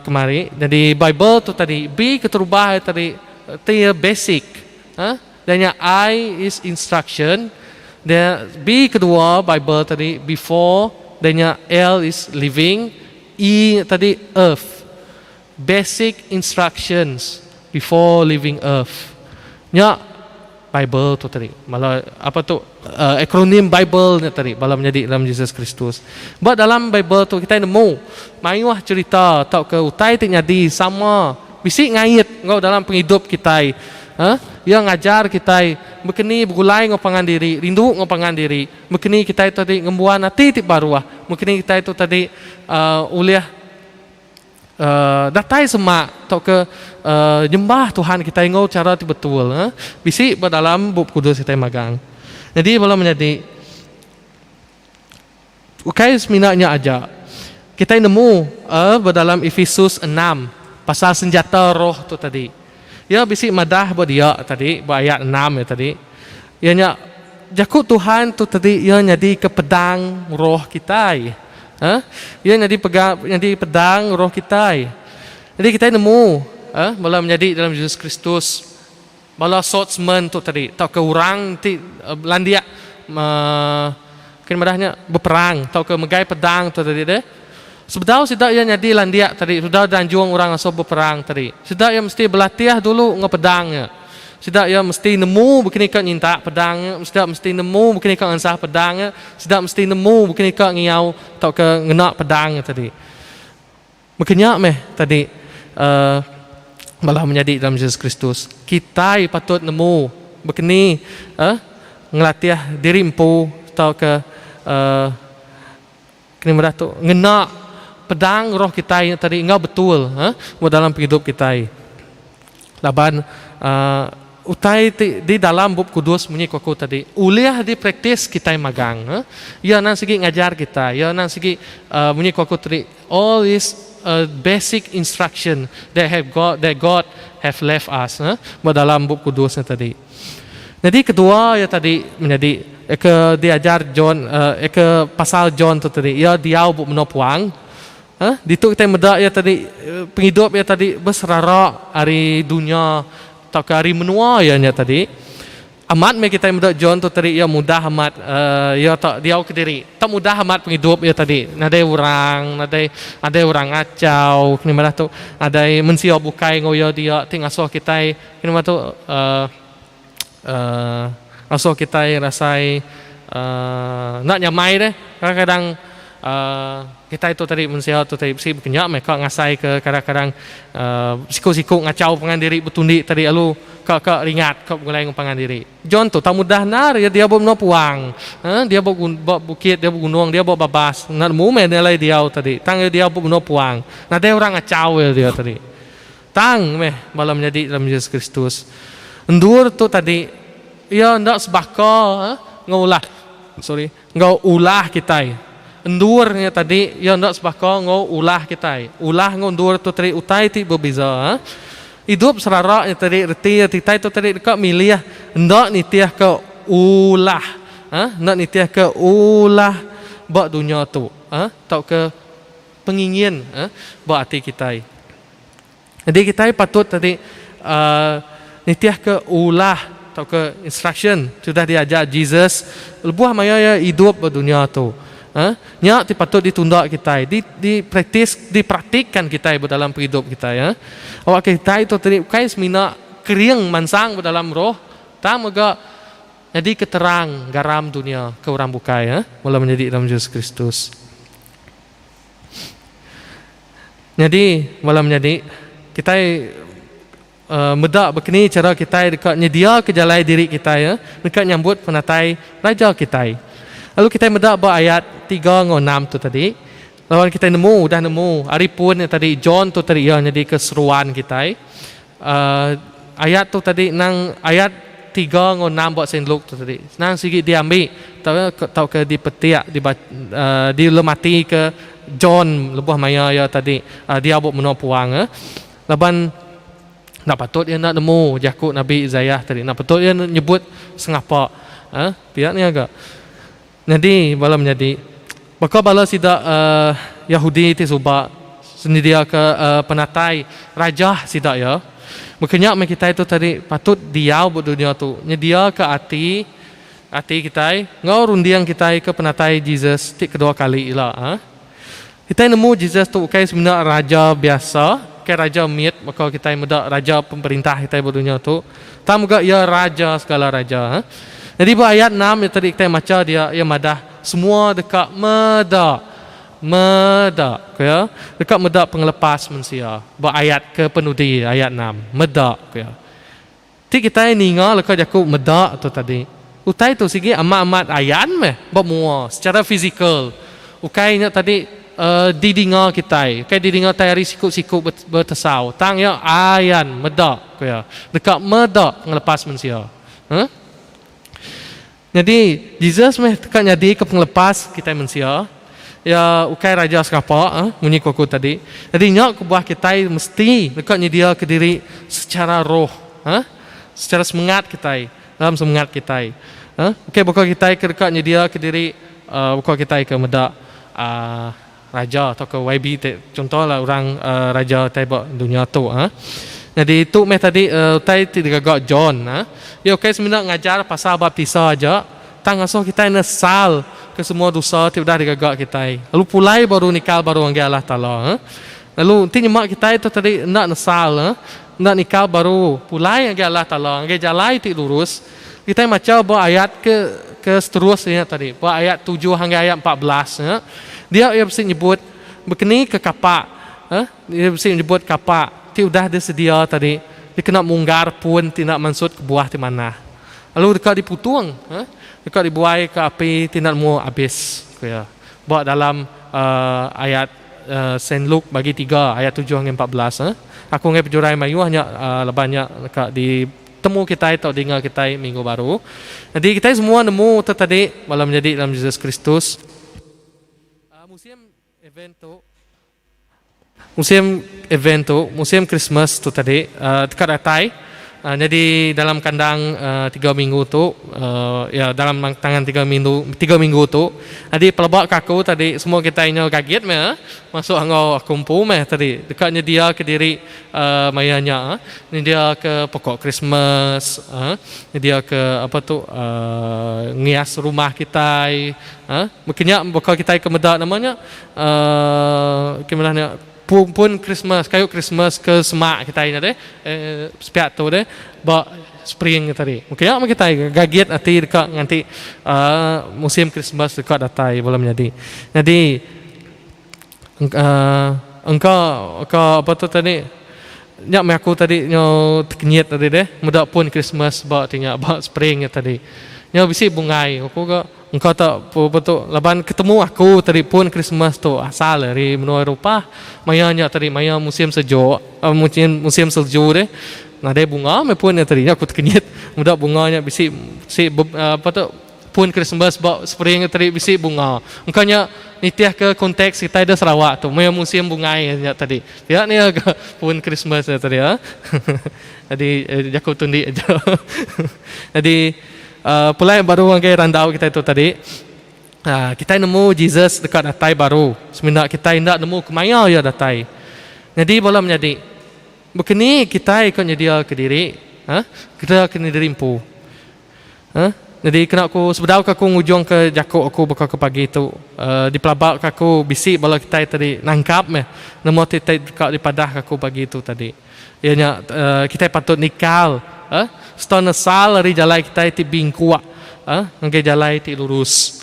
kemari. Nyadi Bible tu tadi B keterubah iya tadi ti iya basic. Dah nya I is instruction, dah B kedua Bible tadi before, dah nya L is living, E tadi earth. Basic instructions before leaving earth. Nya Bible tu tadi. Bala apa tu uh, akronim Bible nya tadi bala menyadi dalam Jesus Kristus. Ba dalam Bible tu kitai nemu mayuh cerita tauka utai ti nyadi sama bisi ngait enggau dalam pengidup kitai. Ha? Iya ngajar kitai bekeni begulai enggau pangan diri, rindu enggau pangan diri. Bekeni kitai tu tadi ngembuan ati ti baruh. Bekeni kitai tu tadi uh, ulih Datai semak tauka nyembah Tuhan kitai enggau chara ti betul bisi ba dalam Bup Kudus kitai magang. Nyadi bala menyadi, ukai semina nya aja. Kitai nemu ba dalam Efesus enam pasal senjata roh tu tadi. Iya bisi madah ba dia tadi, ba ayat enam iya tadi, iya nya jaku Tuhan tu tadi iya nyadika pedang roh kitai. Uhh iya nyadi pega nyadi pedang roh kitai. Jadi kitai nemu uhh bala menyadi dalam Jesus Kristus bala swordsman tu tadi tauka orang ti landik uhh ke madah nya beperang tauka megai pedang tu tadi deh. Sebedau sida iya nyadi landik tadi sebedau dianjung orang asuh beperang tadi sida iya mesti belatih dulu enggau pedang nya. Sida iya mesti nemu bekeni ka nyintak pedang nya, sida mesti nemu bekeni ka ngansah pedang nya, sida mesti nemu bekeni ka ngiau tauka ngena pedang nya tadi. Baka nya meh tadi uhh bala menyadi dalam Jesus Kristus. Kitai patut nemu bekeni uhh ngelatih diri empu tauka uhh keni madah tu ngena pedang roh kitai nya tadi enggau betul uhh ba dalam pengidup kitai. Laban uhh utai ti di dalam Bup Kudus munyi ku aku tadi ulih dipraktis kitai magang. Uhh iya anang sigi ngajar kitai, iya anang sigi uhh munyi ku aku tadi all is a basic instruction that have God that God have left us uhh ba dalam Bup Kudus nya tadi. Nyadi kedua iya tadi menyadi ke diajar John uhh ke pasal John tu tadi iya diau ba menua puang. Uhh ditu kitai meda iya tadi pengidup iya tadi beserara ari dunya tauka ari menua iya nya tadi. Amat meh kitai meda John tu tadi iya mudah amat uhh iya tak diau kediri. Tak mudah amat pengidup iya tadi nadai orang nadai nadai orang ngachau kini madah tu nadai mensia bukai enggau iya dia ti ngasuh kitai kini madah tu uhh uhh ngasuh kitai rasai uhh enda nyamai deh kadang-kadang uhh kitai tu tadi mensia tu tadi bisi baka nya meh ka ngasai ke kadang-kadang uhh siku-siku ngachau pangan diri betundi tadi lalu ka ka ringat ka begulai enggau pangan diri. John tu tau mudah endar iya diau ba menua puang uhh diau ba ba bukit diau ba gunung diau ba babas enda nemu meh alai diau tadi tang iya diau ba menua puang nadai orang ngachau iya diau tadi. Tang meh bala menyadi dalam Jesus Kristus. Endur tu tadi iya enda sebaka enggau ulah sorry enggau ulah kitai. Endur nya tadi iya enda sebaka enggau ulah kitai. Ulah enggau endur tu tadi utai ti bebeza. Idup serara nya tadi reti iya kitai tu tadi deka milih enda nitihka ulah enda nitihka ulah ba dunya tu tauka pengingin ba ati kitai. Nyadi kitai patut tadi uhh nitihka ulah tauka instruction ti udah diajar Jesus lebuh maya iya idup ba dunya tu. Uhh nya ti patut ditunda kitai, di dipraktis dipraktikkan kitai ba dalam pengidup kitai. Uhh awakka kitai tu tadi ukai semina kering mansang ba dalam roh tang mega nyadi ke terang garam dunya ke orang bukai. Uhh bala menyadi dalam Jesus Kristus. Nyadi, bala menyadi, kitai meda bekeni chara kitai deka nyediaka jalai diri kitai deka nyambut penatai Raja kitai. Lalu kitai meda ba ayat tiga enggau enam tu tadi, laban kitai nemu udah nemu ari pun nya tadi John tu tadi iya nyadika seruan kitai. Ayat tu tadi nang ayat tiga enggau enam ba Saint Luke tu tadi senang sigi diambi tauka dipetik dilematika John lebuh maya iya tadi diau ba menua puang laban enda patut iya enda nemu jaku Nabi Isaiah tadi enda patut iya nyebut sengapa pia nya ga. Nyadi bala menyadi, baka bala sida Yahudi ti suba senyediaka penatai rajah sida iya, baka nya meh kitai tu tadi patut diau ba dunya tu nyediaka ati ati kitai enggau runding kitai ke penatai Jesus ti kedua kali ila. Kitai nemu Jesus tu ukai semina raja biasa, ukai raja mit baka kitai meda raja pemerintah kitai ba dunya tu, tang mega iya raja segala raja. Nyadi ba ayat enam nya tadi kitai macha dia iya madah semua deka meda, meda, ku iya, deka meda pengelepas mensia ba ayat ke penudi ayat enam, meda, ku iya. Ti kitai ninga leka jaku meda tu tadi, utai tu sigi amat-amat ayan meh ba mua secara fizikal. Ukai nya tadi uhh didinga kitai, ukai didinga tai ari siku-siku betesau tang iya ayan meda, ku iya. Deka meda pengelepas mensia. Huh? Nyadi, Jesus meh deka nyadika pengelepas kitai mensia. Iya ukai raja sengapa eh, munyi ku aku tadi. Jadi nya kebuah kitai mesti deka nyediaka diri secara roh eh, secara semengat kitai, dalam semengat kitai. Eh, ukai baka kitai ke deka nyediaka diri uhh baka kitai ke meda uhh raja tauka YB ti chunto lah orang uhh raja utai ba dunya tu eh. Nyadi tu meh tadi uhh utai ti digaga John eh. Iya ukai semina ngajar pasal baptisa aja. Tang ngasuh kitai nesal ke semua dosa ti udah digaga kitai, lalu pulai baru nikal baru ngagai Allah Taala. Lalu enti nyema kitai tu tadi enda nesal, enda nikal baru pulai ngagai Allah Taala, ngagai jalai ti lurus, kitai macha ba ayat ke ke seterus nya tadi, ba ayat tujuh ngagai ayat 14 nya, dia iya bisi nyebut bekeni ke kapak, iya bisi nyebut kapak ti udah disedia tadi dikena munggar pun ti enda mansut ke buah ti manah. Lalu deka diputung, deka dibuai ke api ti enda nemu abis, ku iya. Ba dalam ayat Saint Luke bagi tiga ayat tujuh ngagai 14, aku enggai pejurai mayuh nya laban nya deka ditemu kitai tau dinga kitai minggu baru. Nyadi kitai semua nemu te tadi bala menyadi dalam Jesus Kristus. Musim event tu Musim Advent tu, musim Krismas tu tadi deka datai nyadi dalam kandang tiga minggu tu ya dalam tangan tiga minggu tiga minggu tu. Nyadi peleba ka aku tadi semua kitai nyau gagit meh masuk enggau aku empu meh tadi deka nyedia ke diri maya nya nyedia ke pokok Krismas nyedia ke apa tu ngias rumah kitai. Baka nya baka kitai ke meda nama nya uhh ke meda nya pun pun Christmas kayu Christmas ke semak kitai nya deh uhh sepiak tu deh ba spring nya tadi. Baka nya meh kitai gagit ati deka nganti uhh musim Christmas deka datai bala menyadi. Nyadi uhh engka ka apa tu tadi nya meh aku tadi nyau tekenyit tadi deh meda pun Christmas ba ti nya ba spring nya tadi. Nyau bisi bungai aku ga. Engka tu betu laban ketemu aku tadi pun Christmas tu asal ari menua Eropah maya nya tadi maya musim sejuk musim musim selju deh nadai bunga meh pun nya tadi nya aku tekenyit meda bunga nya bisi bisi apa tu pun Christmas ba spring nya tadi bisi bunga engka nya nitih ke konteks kitai da Sarawak tu maya musim bungai nya tadi pia nya ga pun Christmas nya tadi jadi jaku tundi aja jadi. Pulai baru ngagai randau kitai tu tadi, kitai nemu Jesus deka datai baru, semina kitai enda nemu kemaya iya datai. Nyadi bala menyadi, baka ni kitai ka nyediaka diri? Kita ke diri empu. Nyadi kena ku sebedau ka aku ngujungka jaku aku baka ke pagi tu, dipelaba ka aku bisi bala kitai tadi nangkap meh nama ti deka dipadah ka aku pagi tu tadi. Iya nya kitai patut nikal sereta nesal ari jalai kitai ti bingkuk ngagai jalai ti lurus.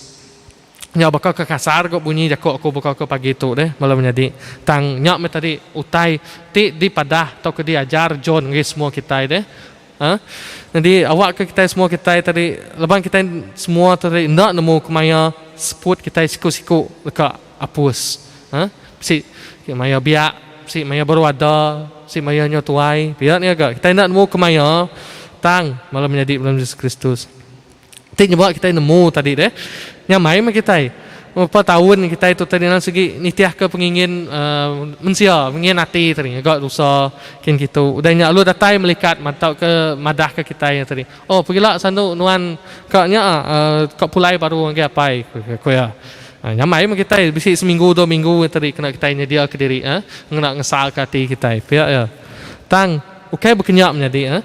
Nya baka ke kasar ga bunyi jaku aku baka ke pagi tu deh bala menyadi. Tang nya meh tadi utai ti dipadah tauka diajar John ngagai semua kitai deh. Nyadi awakka kitai semua kitai tadi laban kitai semua tadi enda nemu kemaya seput kitai siku-siku deka apus. Bisi maya biak, bisi maya baru ada, bisi maya nyau tuai pia nya ga. Kitai enda nemu kemaya tang bala menyadi dalam Jesus Kristus. Ti nyeba kitai nemu tadi deh, nya mai meh kitai. Beberapa taun kitai tu tadi nan sigi nitihka pengingin uhh mensia, pengingin ati tadi ngaga dosa kin kitu. Udah nya lalu datai melikat tauka madahka kitai nya tadi, oh pegila sandu nuan ka nya uhh ka pulai baru ngagai apai, ku iya. Nya mai meh kitai bisi seminggu dua minggu tadi kena kitai nyediaka diri uhh ngena ngesalka ati kitai pia iya. Tang ukai bekenya menyadi uhh.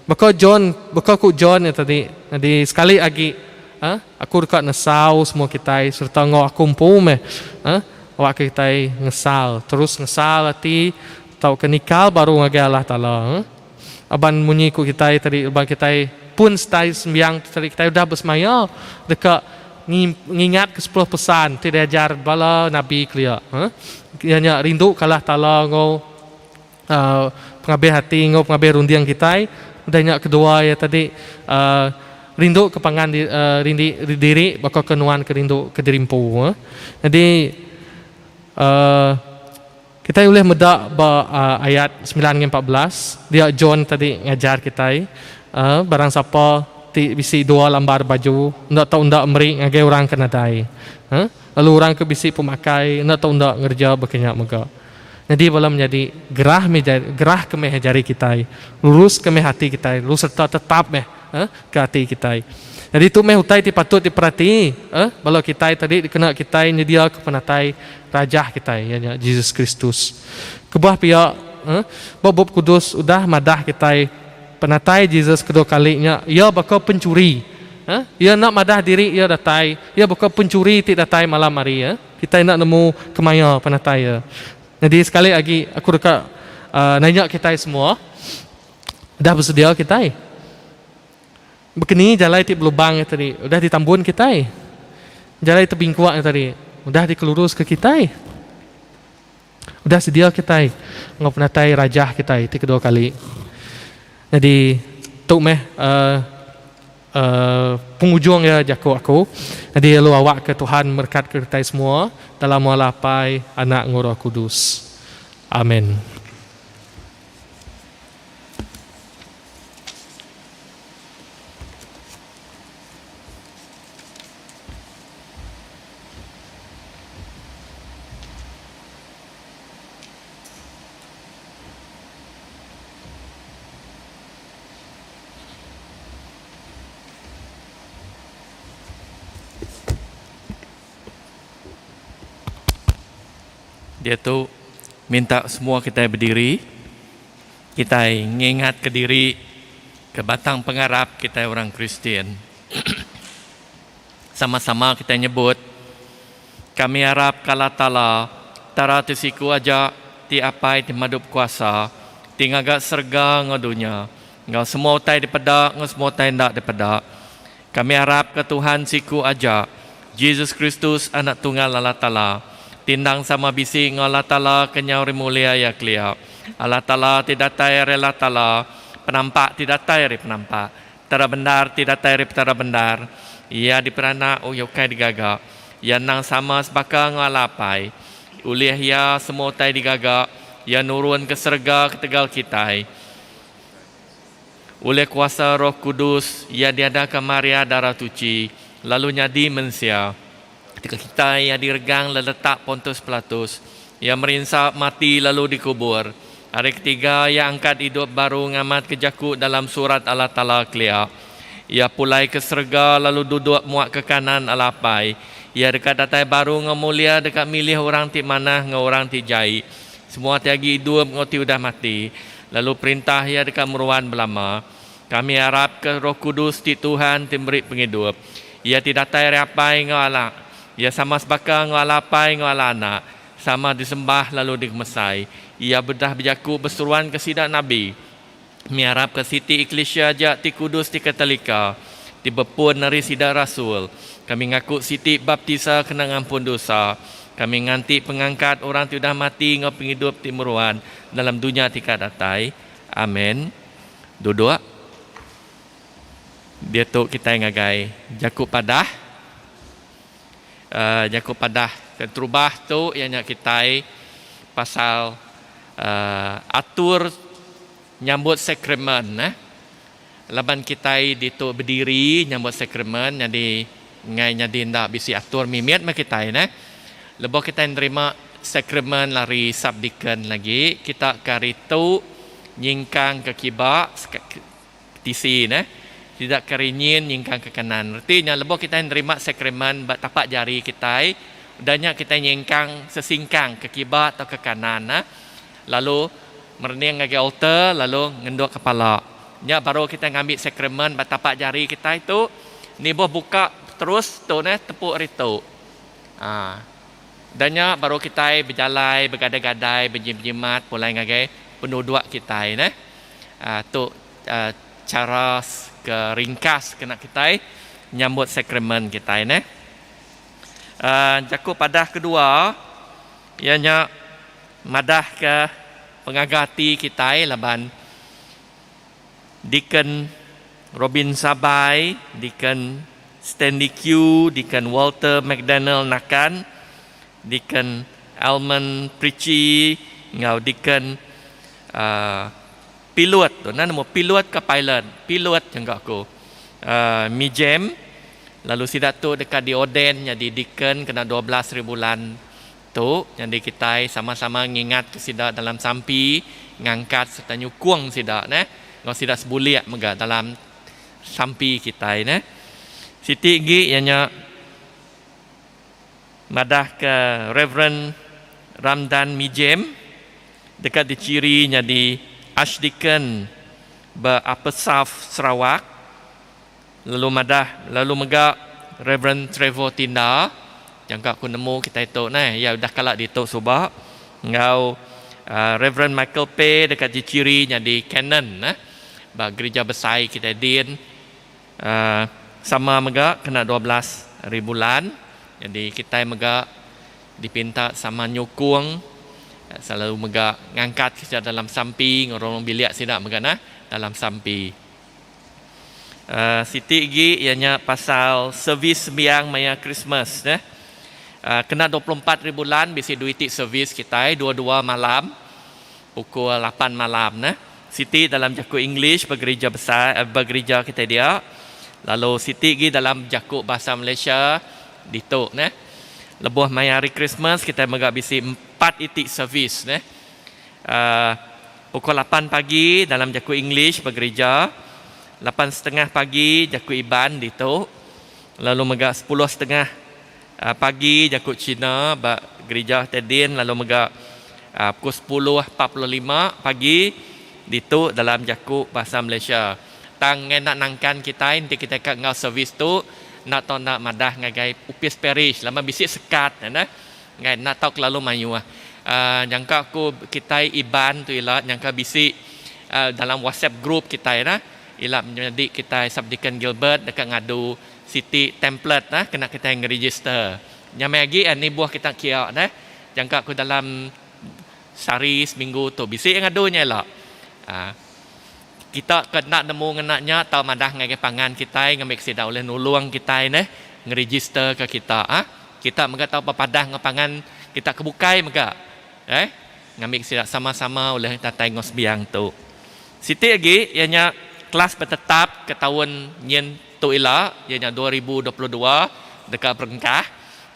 Baka John, baka ku John nya tadi, nyadi sekali agi eh aku deka nesau semua kitai sereta enggau aku empu meh eh awakka kitai ngesal, terus ngesal ati tauka nikal baru ngagai Allah Taala eh. Laban munyi ku kitai tadi laban kitai pun setai sembiang tu tadi kitai udah besemaya deka ngingatka sepuluh pesan ti diajar bala nabi kelia eh. Iya nya rinduka Allah Taala enggau Pengabih ati enggau pengabih runding kitai. Udah nya kedua iya tadi rindu ke pangan rindi diri baka ke nuan ke rindu ke diri empu. Nyadi kitai ulih meda ba ayat semilan ngagai 14 dia John tadi ngajar kitai barang sapa. ti bisi dua lambar baju enda tau enda meri ngagai orang ke nadai. Lalu orang ke bisi pemakai enda tau enda ngereja baka nya mega. Nyadi bala menyadi, gerah meh gerah ke meh jari kitai, lurus ke meh ati kitai lalu sereta tetap meh ke ati kitai. Nyadi tu meh utai ti patut diperati bala kitai tadi dikena kitai nyediaka penatai Rajah kitai iya nya Jesus Kristus. Kebuah pia, ba Bup Kudus udah madah kitai penatai Jesus kedua kali nya iya baka penchuri. Iya enda madah diri iya datai, iya baka penchuri ti datai malam hari. Kitai enda nemu kemaya penatai iya. Nyadi sekali agi aku deka nanya kitai semua, udah besedia kitai? Bekeni jalai ti belubang nya tadi udah ditambun kitai? Jalai tebingkuk nya tadi udah dikeluruska kitai? Udah sedia kitai enggau penatai Rajah kitai ti kedua kali? Nyadi tu meh uhh pengujung iya jaku aku. Nyadi lalu awakka Tuhan merekatka kitai semua dalam muala Apai, Anak enggau Roh Kudus. Amen. Diatu minta semua kitai bediri, kitai ngingatka diri ke batang pengarap kitai orang Kristian. Sama-sama kitai nyebut, Kami arap ka Allah Taala, Petara ti siku aja, ti Apai ti Pemadu Bekuasa, ti ngaga serega enggau dunya, enggau semua utai dipeda enggau semua utai enda dipeda. Kami arap ka Tuhan siku aja, Jesus Kristus, Anak Tunggal Allah Taala, ti endang sama bisi enggau Allah Taala kenyau ari mulia Iya kelia, Allah Taala ti datai ari Allah Taala, penampak ti datai ari penampak, Petara bendar ti datai ari Petara bendar, Iya diperanak ukai ukai digaga. Iya endang sama sebaka enggau Allah Apai. Ulih Iya semua utai digaga, Iya nurun ke serega ketegal kitai. Ulih kuasa Roh Kudus, Iya diadaka Maria Dara Tuchi, lalu nyadi mensia. Ketegal kitai, Iya diregang leletak Pontus Pilatus. Iya merinsa, mati lalu dikubur. Hari ketiga, Iya angkat idup baru ngamatka jaku dalam Surat Allah Taala kelia. Iya pulai ke serega lalu duduk muak ke kanan Allah Apai. Iya deka datai baru enggau mulia deka milih orang ti manah enggau orang ti jai, semua ti agi idup enggau ti udah mati, lalu Perintah Iya deka meruan belama. Kami arapka Roh Kudus ti Tuhan ti meri pengidup. Iya ti datai ari Apai enggau Allah. Iya sama sebaka enggau Allah Apai enggau Allah Anak, sama disembah lalu dikemesai. Iya bedah bejaku beseruanka sida nabi. Kami arapka siti eklisia aja ti kudus ti Katolika, ti bepun ari sida rasul. Kami ngaku siti baptisa kena ngampun dosa. Kami nganti pengangkat orang ti udah mati enggau pengidup ti meruan dalam dunya ti ka datai. Amen. Duduk. Diatu kitai ngagai jaku padah. Uhh jaku padah keterubah tu iya nya kitai pasal uhh atur nyambut sakramen neh. Laban kitai ditu bediri nyambut sakramen nyadi enggai nyadi enda bisi atur mimit meh kitai neh. Lebuh kitai nerima sakramen ari subdeacon lagi kita ke hari tu nyingkang ke kiba tisi neh sida ke rinyin nyingkang ke kanan. Reti nya lebuh kitai nerima sakramen ba tapak jari kitai udah nya kitai nyingkang sesingkang ke kiba tauka ke kanan neh lalu merening ngagai altar lalu ngenduk kepala. Nya baru kitai ngambi sakramen ba tapak jari kitai tu nibuh buka terus tu neh tepu ari tu. Aa. Udah nya baru kitai bejalai begadai-gadai bejimat-jimat pulai ngagai penuduk kitai neh. Tu chara ke ringkas kena kitai nyambut sakramen kitai neh. Jaku padah kedua iya nya madahka pengaga ati kitai laban Deacon Robin Sabai, Deacon Stanley Q, Deacon Walter McDanel Nakan, Deacon Almond Pritchie enggau Deacon uhh Pilut tu enda nemu Pilut ke Pilot, Pilut jangka aku. uh, Mijem lalu sida tu deka diorden nyadi deacon kena 12 hari bulan tu. Nyadi kitai sama-sama ngingatka sida dalam sampi, ngangkat sereta nyukung sida neh enggau sida sebulik mega dalam sampi kitai neh. Siti agi iya nya madahka Reverend Ramdan Mijem deka dichiri nyadi Archdeacon ba Upper South Sarawak lalu madah lalu mega Reverend Trevor Tinda jangka ku nemu kitai tu neh iya udah kala ditu suba enggau Reverend Michael Pay deka dichiri nyadi Canon neh ba gerija besai kitai din. Sama mega kena 12 hari bulan. Jadi kitai mega dipinta sama nyukung selalu mega ngangkat sida dalam sampi ngerong bilik sida mega nah dalam sampi. Siti agi iya nya pasal servis sembiang maya Krismas neh. Kena 24 hari bulan bisi dua iti servis kitai dua-dua malam pukul lapan malam neh. Siti dalam jaku English ba gerija besai ba gerija kitai dia lalu siti agi dalam jaku bahasa Malaysia ditu neh. Lebuh maya hari Krismas kitai mega bisi empat iti servis neh. uhh Pukul lapan pagi dalam jaku English ba gerija, lapan setengah pagi jaku Iban ditu lalu mega sepuluh setengah pagi jaku Cina ba gerija kitai din lalu mega pukul 10.45 pagi ditu dalam jaku Bahasa Malaysia. Tang enggai enda nangkan kitai enti kitai ka enggau servis tu enda tau enda madah ngagai opis parish laban bisi sekat ne enggai enda tau kelalu mayuh. Uhh nyangka ku kitai Iban tu ila nyangka bisi uhh dalam WhatsApp group kitai nah ila menyadi kitai Subdeacon Gilbert deka ngadu siti template nah kena kitai ngeregister. Nyamai agi nibuh kita kia neh. Jangka ku dalam sehari seminggu tu bisi ngadu nya ila. Aaa kita ke enda nemu ngena nya tau madah ngagai pangan kitai ngambi ke sida ulih nulung kitai neh ngeregister ke kita aaa. Kita mega tau bepadah enggau pangan kita ke bukai mega eh ngambi ke sida sama-sama ulih datai enggau sembiang tu. Siti agi iya nya kelas betetap ke taun nyin tu ila iya nya 2022 deka berengkah.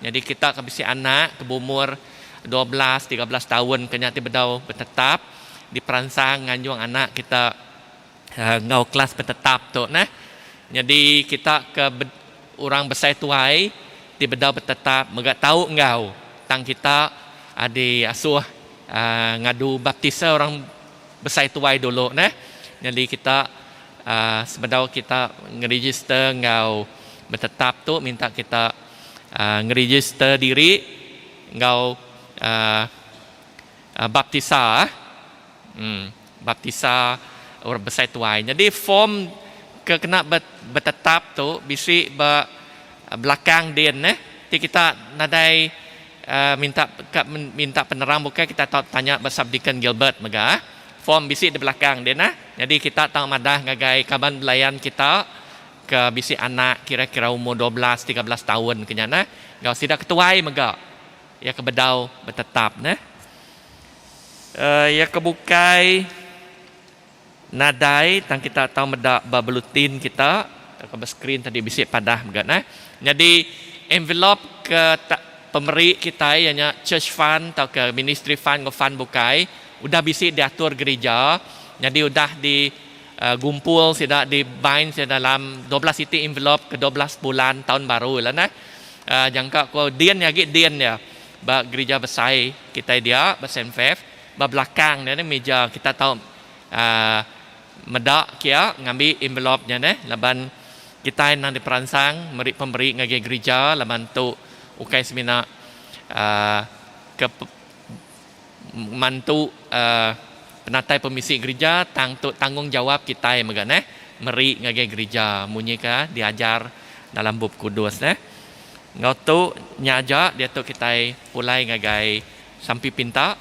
Nyadi kita ke bisi anak ke beumur 12, 13 taun ke nya ti bedau betetap diperansang nganjung anak kita enggau kelas betetap tu neh. Nyadi kita ke orang besai tuai ti bedau betetap mega tau enggau tang kita diasuh ngadu baptisa orang besai tuai dulu neh. Nyadi kita sebedau kita ngeregister enggau betetap tu minta kita ngeregister diri enggau baptisa baptisa orang besai tuai. Nyadi form ke kena betetap tu bisi ba belakang din neh ti kita nadai minta ka minta penerang bukai kita tau tanya ba Subdeacon Gilbert mega. Form bisi di belakang din neh. Nyadi kita tau madah ngagai kaban belayan kita ke bisi anak kira-kira umur 12 13 taun ke nya neh enggau sida ketuai mega iya ke bedau betetap neh. Iya ke bukai nadai tang kita tau meda ba buletin kita tauka ba skrin tadi bisi padah mega neh. Nyadi envelope ke pemeri kitai iya nya church fund tauka ministry fund enggau fund bukai udah bisi diatur gerija nyadi udah di gumpul sida di bind sida dalam 12 iti envelope ke 12 bulan taun baru ila neh. Jangka ko din agi din iya ba gerija besai kitai dia ba Saint Faith ba belakang dia neh mija kita tau uhh meda kia ngambi envelope nya neh laban kitai endang diperansang meri pemeri ngagai gerija laban tu ukai semina uhh ke mantu uhh penatai pemisi gerija tang tu tanggungjawab kitai mega neh meri ngagai gerija munyi ka diajar dalam bup kudus neh. Enggau tu nya aja diatu kitai pulai ngagai sampi pinta.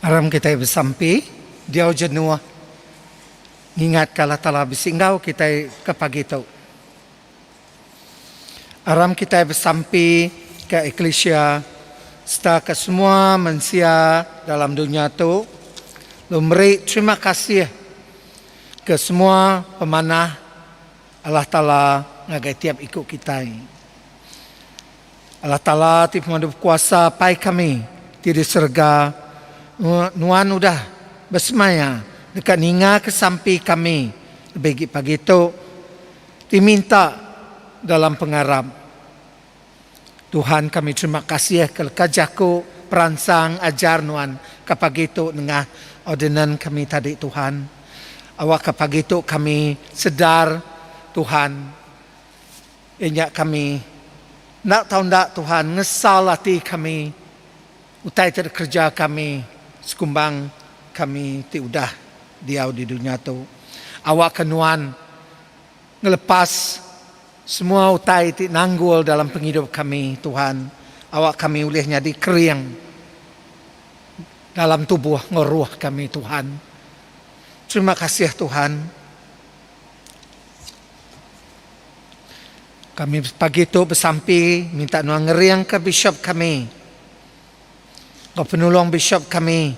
Aram kitai besampi diau jenuh ngingatka Allah Taala bisi enggau kitai ke pagi tu. Aram kitai besampi ke eklisia sereta ke semua mensia dalam dunya tu, lalu meri terima kasih ke semua pemanah Allah Taala ngagai tiap iku kitai. Allah Taala ti pemadu bekuasa Apai kami ti di serega, Nuan udah besemaya deka ningaka sampi kami lebih agi pagi tu ti minta dalam pengarap. Tuhan kami terima kasih ke leka jaku peransang ajar Nuan ke pagi tu nengah ordinan kami tadi Tuhan. Awakka pagi tu kami sedar Tuhan. Iya nya kami enda tau enda Tuhan ngesal ati kami utai ti dikereja kami sekumbang kami ti udah diau di dunya tu. Awakka Nuan ngelepas semua utai ti nanggul dalam pengidup kami Tuhan. Awak kami ulih nyadi kering dalam tubuh enggau ruh kami Tuhan. Terima kasih Tuhan. Kami pagi tu besampi minta nuan ngeringka bishop kami enggau penulung bishop kami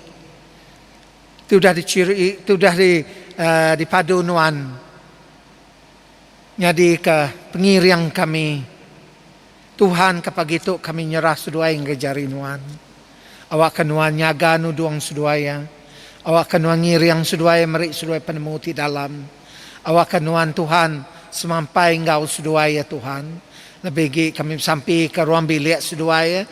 ti udah dichiri ti udah di uh, dipadu nuan nyadika pengiring kami. Tuhan ke pagi tu kami nyerah seduai ngagai jari nuan. Awakka nuan nyaga nudung seduai iya. Awakka nuan ngiring seduai meri seduai penemu ti dalam. Awakka nuan Tuhan semampai enggau seduai iya Tuhan. Lebih agi kami besampi ka ruang bilik seduai iya.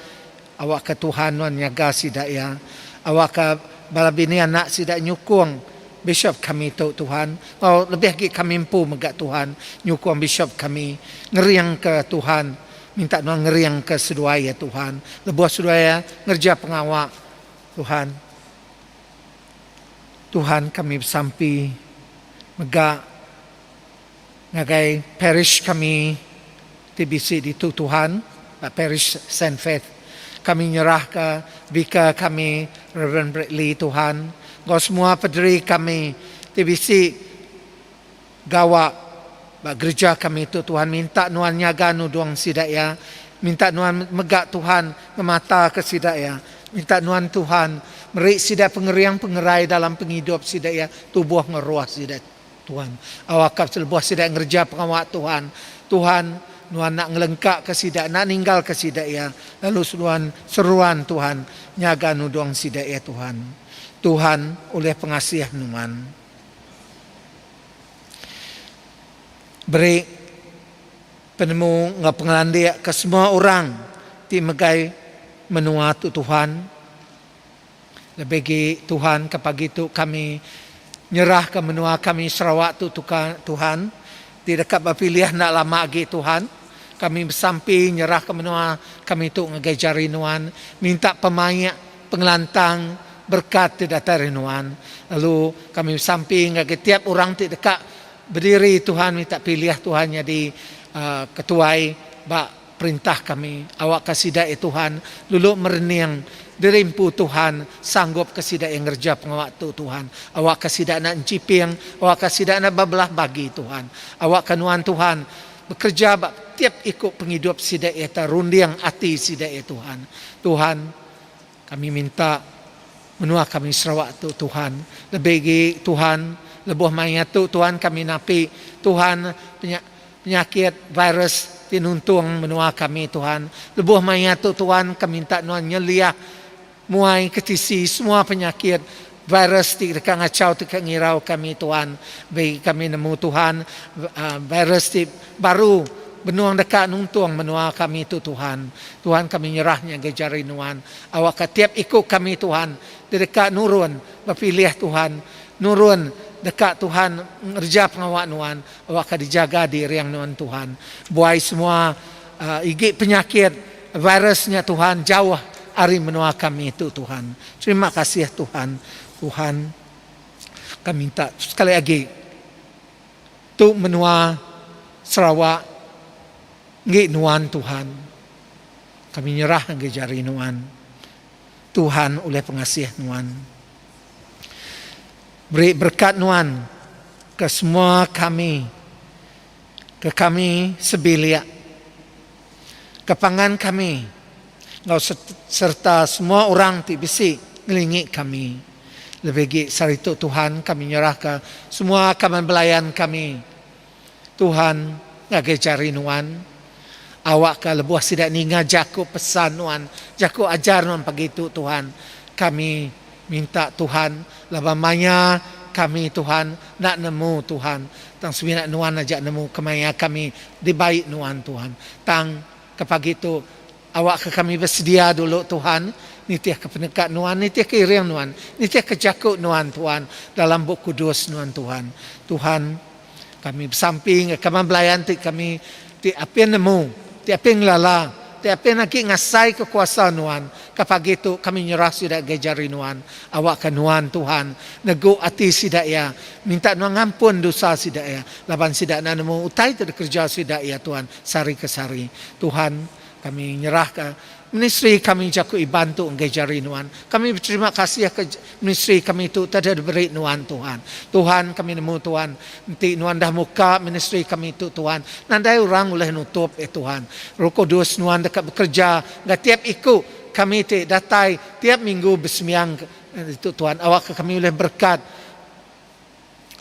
Awakka Tuhan nuan nyaga sida iya. Awakka bala bini anak sida nyukung bishop kami tu Tuhan. Enggau lebih agi kami empu mega Tuhan nyukung bishop kami. Ngeringka Tuhan. Minta nuan ngeringka seduai iya Tuhan. Lebuh seduai iya ngereja pengawa Tuhan. Tuhan kami besampi mega ngagai parish kami ti bisi ditu Tuhan ba parish Saint Faith. Kami nyerahka vicar kami Reverend Bradley Tuhan enggau semua paderi kami ti bisi Gawa ba gereja kami tu Tuhan minta nuan nyaga nudung sida iya minta nuan mega Tuhan ngemata ke sida iya minta nuan Tuhan meri sida pengering pengerai dalam pengidup sida iya tubuh enggau roh sida Tuhan awakka lebuh sida ngereja pengawa Tuhan Tuhan nuan enda ngelengka ke sida enda ninggal ke sida iya lalu seruan seruan Tuhan nyaga nudung sida iya Tuhan Tuhan ulih pengasih nuan. Beri penemu enggau pengelandik ke semua orang ti megai menua tu Tuhan. Lebih agi Tuhan ke pagi tu kami nyerahka menua kami Sarawak tu Tuhan ti deka bepilih enda lama agi Tuhan. Kami besampi nyerahka menua kami tu ngagai jari Nuan minta pemaik pengelantang berekat ti datai ari Nuan. Lalu kami besampi ngagai tiap orang ti deka bediri Tuhan minta pilih Tuhan nyadi ketuai ba perintah kami. Awakka sida iya Tuhan dulu merening diri empu Tuhan sanggup ke sida iya ngereja pengawa tu Tuhan. Awakka sida enda enchiping, awakka sida enda bebelah bagi Tuhan. Awakka Nuan Tuhan bekereja ba tiap iku pengidup sida iya ta runding ati sida iya Tuhan. Tuhan. Kami minta menua kami Sarawak tu Tuhan. Lebih agi Tuhan lebuh maya tu Tuhan kami napi Tuhan penyakit virus ti nuntung menua kami Tuhan. Lebuh maya tu Tuhan kami minta nuan nyeliah muai ketisi semua penyakit virus ti deka ngachau ti ka ngirau kami Tuhan. Bagi kami nemu Tuhan virus ti baru benung deka nuntung menua kami tu Tuhan. Tuhan kami nyerah nya ngagai jari Nuan. Awakka tiap iku kami Tuhan ti deka nurun bepilih Tuhan nurun deka Tuhan ngereja pengawa Nuan awakka dijaga diring Nuan Tuhan. Buai semua igi penyakit virus nya Tuhan jauh ari menua kami tu Tuhan. Terima kasih Tuhan. Tuhan kami minta sekali agi tu menua Sarawak enggi nuan Tuhan. Kami nyerah ngagai jari nuan. Tuhan ulih pengasih nuan. Beri berekat nuan ke semua kami ke kami sebilik. Ke pangan kami enggau sereta semua orang ti bisi ngelingi kami. Lebih agi sehari tu Tuhan kami nyerahka semua kaban belayan kami Tuhan ngagai jari Nuan. Awakka lebuh sida ninga jaku pesan Nuan, jaku ajar Nuan pagi tu Tuhan, kami minta Tuhan laban maya kami Tuhan enda nemu Tuhan tang semina Nuan aja nemu kemaya kami dibai Nuan Tuhan. Tang ke pagi tu awakka kami besedia dulu Tuhan nitihka peneka Nuan, nitihka iring Nuan, nitihka jaku Nuan Tuhan dalam Bup Kudus Nuan Tuhan. Tuhan. Kami besampi ngagai kaban belayan ti kami ti apin nemu, ti apin ngelala, ti apin agi ngasaika kuasa Nuan. Ka pagi tu kami nyerah sida ngagai jari Nuan. Awakka Nuan, Tuhan, negu ati sida iya, minta Nuan ngampun dosa sida iya, laban sida enda nemu utai ti dikereja sida iya, Tuhan, sehari ke sehari. Tuhan, kami nyerahka Ministri kami jaku Iban tu enggai jari nuan. Kami beterima kasih ke ministri kami tu tadi diberi nuan Tuhan. Tuhan kami nemu Tuhan enti nuan dah muka ministri kami tu Tuhan nadai orang ulih nutup eh Tuhan. Roh Kudus nuan deka bekerja enggau tiap iku kami ti datai tiap minggu besembiang ditu Tuhan awakka kami ulih berekat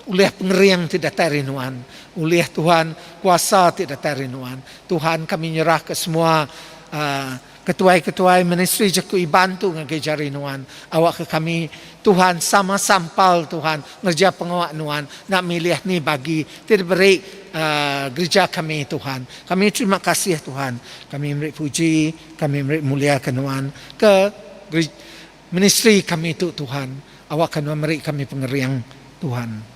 Ulih pengering ti datai ari Nuan. Ulih Tuhan kuasa ti datai ari Nuan. Tuhan kami nyerahka semua ketuai-ketuai ministri jaku Iban tu ngagai jari Nuan. Awakka kami Tuhan sama sampal Tuhan ngereja pengawa Nuan enda milih ni bagi ti diberi gerija kami Tuhan. Kami terima kasih Tuhan. Kami meri puji, kami meri mulia ke Nuan ke Ministri kami tu Tuhan, awakka Nuan meri kami pengering Tuhan.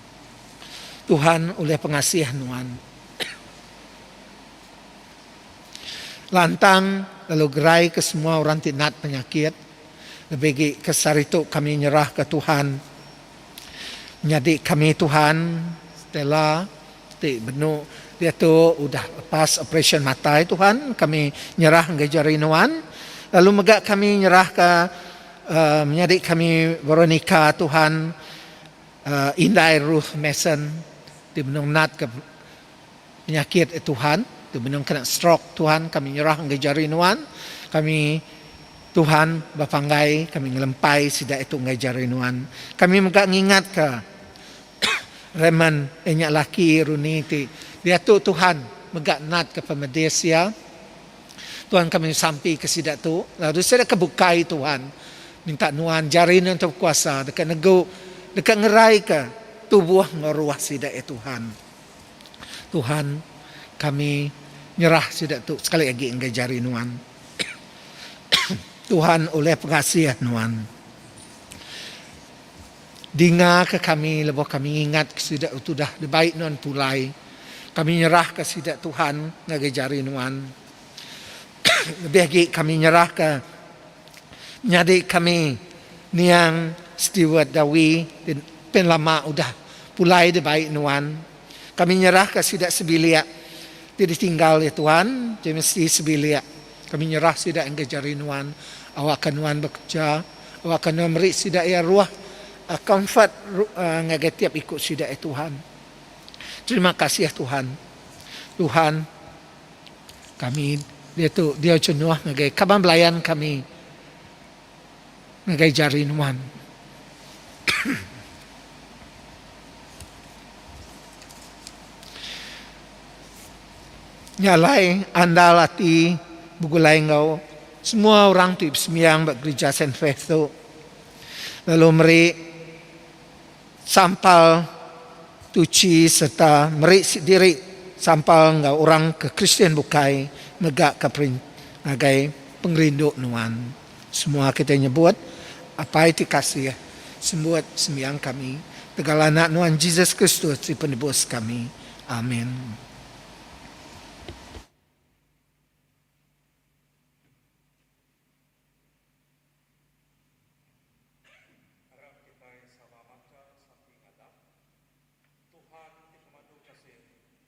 Tuhan ulih pengasih Nuan. Lantang lalu gerai ke semua orang ti nat penyakit. Lebih agi ke sehari tu kami nyerahka Tuhan menyadi kami Tuhan Stella ti benu diatu udah lepas operation mata Tuhan kami nyerah ngagai jari nuan lalu mega kami nyerahka menyadi kami Veronica Tuhan indai Ruth Mason ti benung natka penyakit Tuhan ti benung kena stroke Tuhan kami nyerah ngagai jari nuan kami Tuhan bepanggai kami ngelempai sida itu ngagai jari nuan kami mega ngingatka Raymond iya nya laki Runi ti diatu Tuhan mega nat ke pemedis iya. Tuhan kami besampi ke sida tu lalu sida ke bukai Tuhan minta nuan jari nuan ti bekuasa deka negu deka ngeraika tubuh enggau ruh sida iya Tuhan. Tuhan kami nyerah sida tu sekali agi ngagai jari nuan. Tuhan ulih pengasih nuan. Dingaka kami lebuh kami ngingatka sida utudah dibai Nuan pulai. Kami nyerahka sida Tuhan ngagai jari Nuan. Lebih agi kami nyerahka menyadi kami niang Steward Dawi ti pen lama udah pulai dibai Nuan. Kami nyerahka sida sebilik ti ditinggal iya Tuhan, ti mesti sebilik. Kami nyerah sida ngagai jari Nuan. Awakka Nuan bekereja. Awakka Nuan meri sida iya ruh comfort ngagai tiap iku sida iya Tuhan. Terima kasih Tuhan. Tuhan kami diatu diau jenuh ngagai kaban belayan kami ngagai jari Nuan. Nya alai andal ati begulai enggau semua orang ti besembiang ba gerija Saint Faith tu lalu meri sampal tuchi sereta meri diri sampal enggau orang ke Kristian bukai mega ke ngagai pengerindu nuan. Semua kitai nyebut, Apai ti kasih, sembut sembiang kami tegal Anak Nuan Jesus Kristus ti Penebus kami. Amin. Arap kitai sama macha sampi ngadap Tuhan ti pemadu kasih,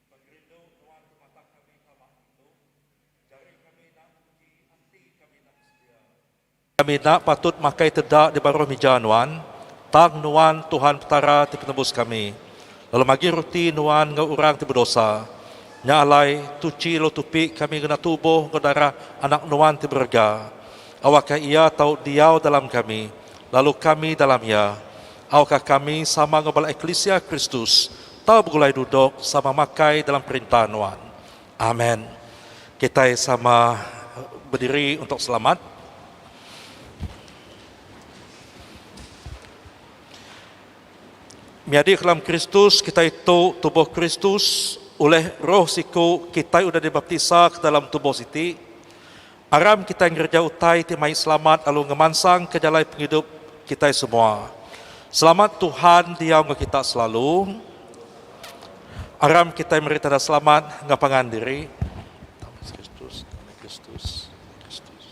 pengerindu Nuan ti matak kami tama ditu, jari kami enda tuchi, ati kami enda besedia. Kami enda patut makai teda di baruh mija Nuan, tang Nuan Tuhan Petara ti Penebus kami, lalu magi roti Nuan enggau orang ti bedosa. Nya alai, tuchi lalu tupi kami ngena tubuh enggau darah Anak Nuan ti berega. Awakka Iya tau diau dalam kami, lalu kami dalam Iya. Awakka kami sama enggau bala eklisia Kristus tau begulai dudok sama makai dalam Perintah Nuan. Amen. Kitai sama bediri untuk selamat. Menyadi ke dalam Kristus, kitai tu tubuh Kristus, ulih Roh siku kitai udah dibaptisa ke dalam tubuh siti. Aram kitai ngereja utai ti mai selamat lalu ngemansangka jalai pengidup kitai semua. Selamat Tuhan diau enggau kita selalu. Aram kitai meri tanda selamat enggau pangan diri. Kristus, Kristus, Kristus.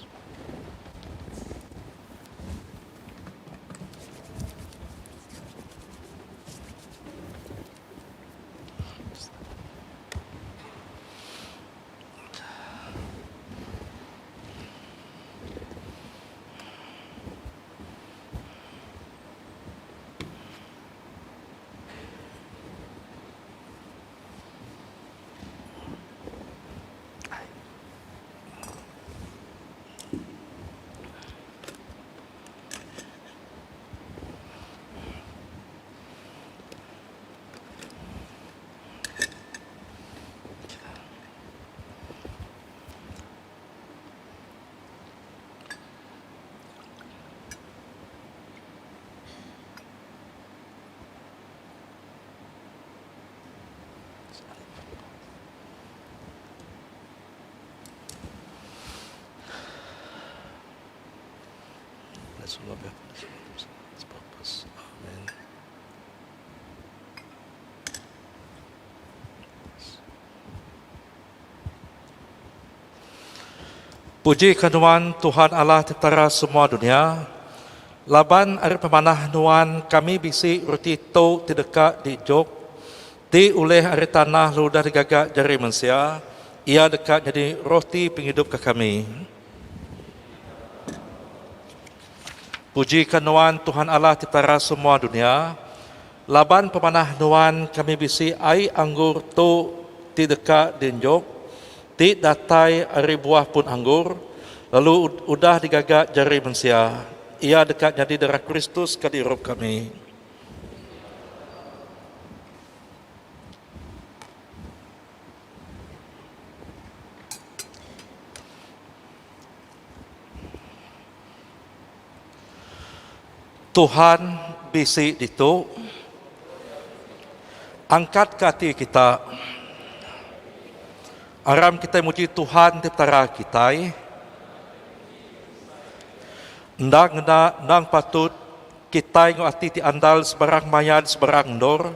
Puji ke Nuan, Tuhan Allah ti Petara semua dunya, laban ari pemanah Nuan kami bisi reti tu ti deka dijuk, ti ulih ari tanah lalu udah digaga jari mensia, iya deka nyadi roti pengidup ke kami. Puji ke Nuan, Tuhan Allah ti Petara semua dunya, Laban pemanah nuan kami bisi ai anggur tu ti deka dienjuk, ti datai ari buah pun anggur, lalu udah digaga jari mensia. Iya deka nyadi darah Kristus ke diirup kami. Tuhan bisi ditu. Angkatka ati kita. Aram kitai muji Tuhan ti Petara kitai. Enda ngena endang patut kitai enggau ati ti andal sebarang maya di sebarang endur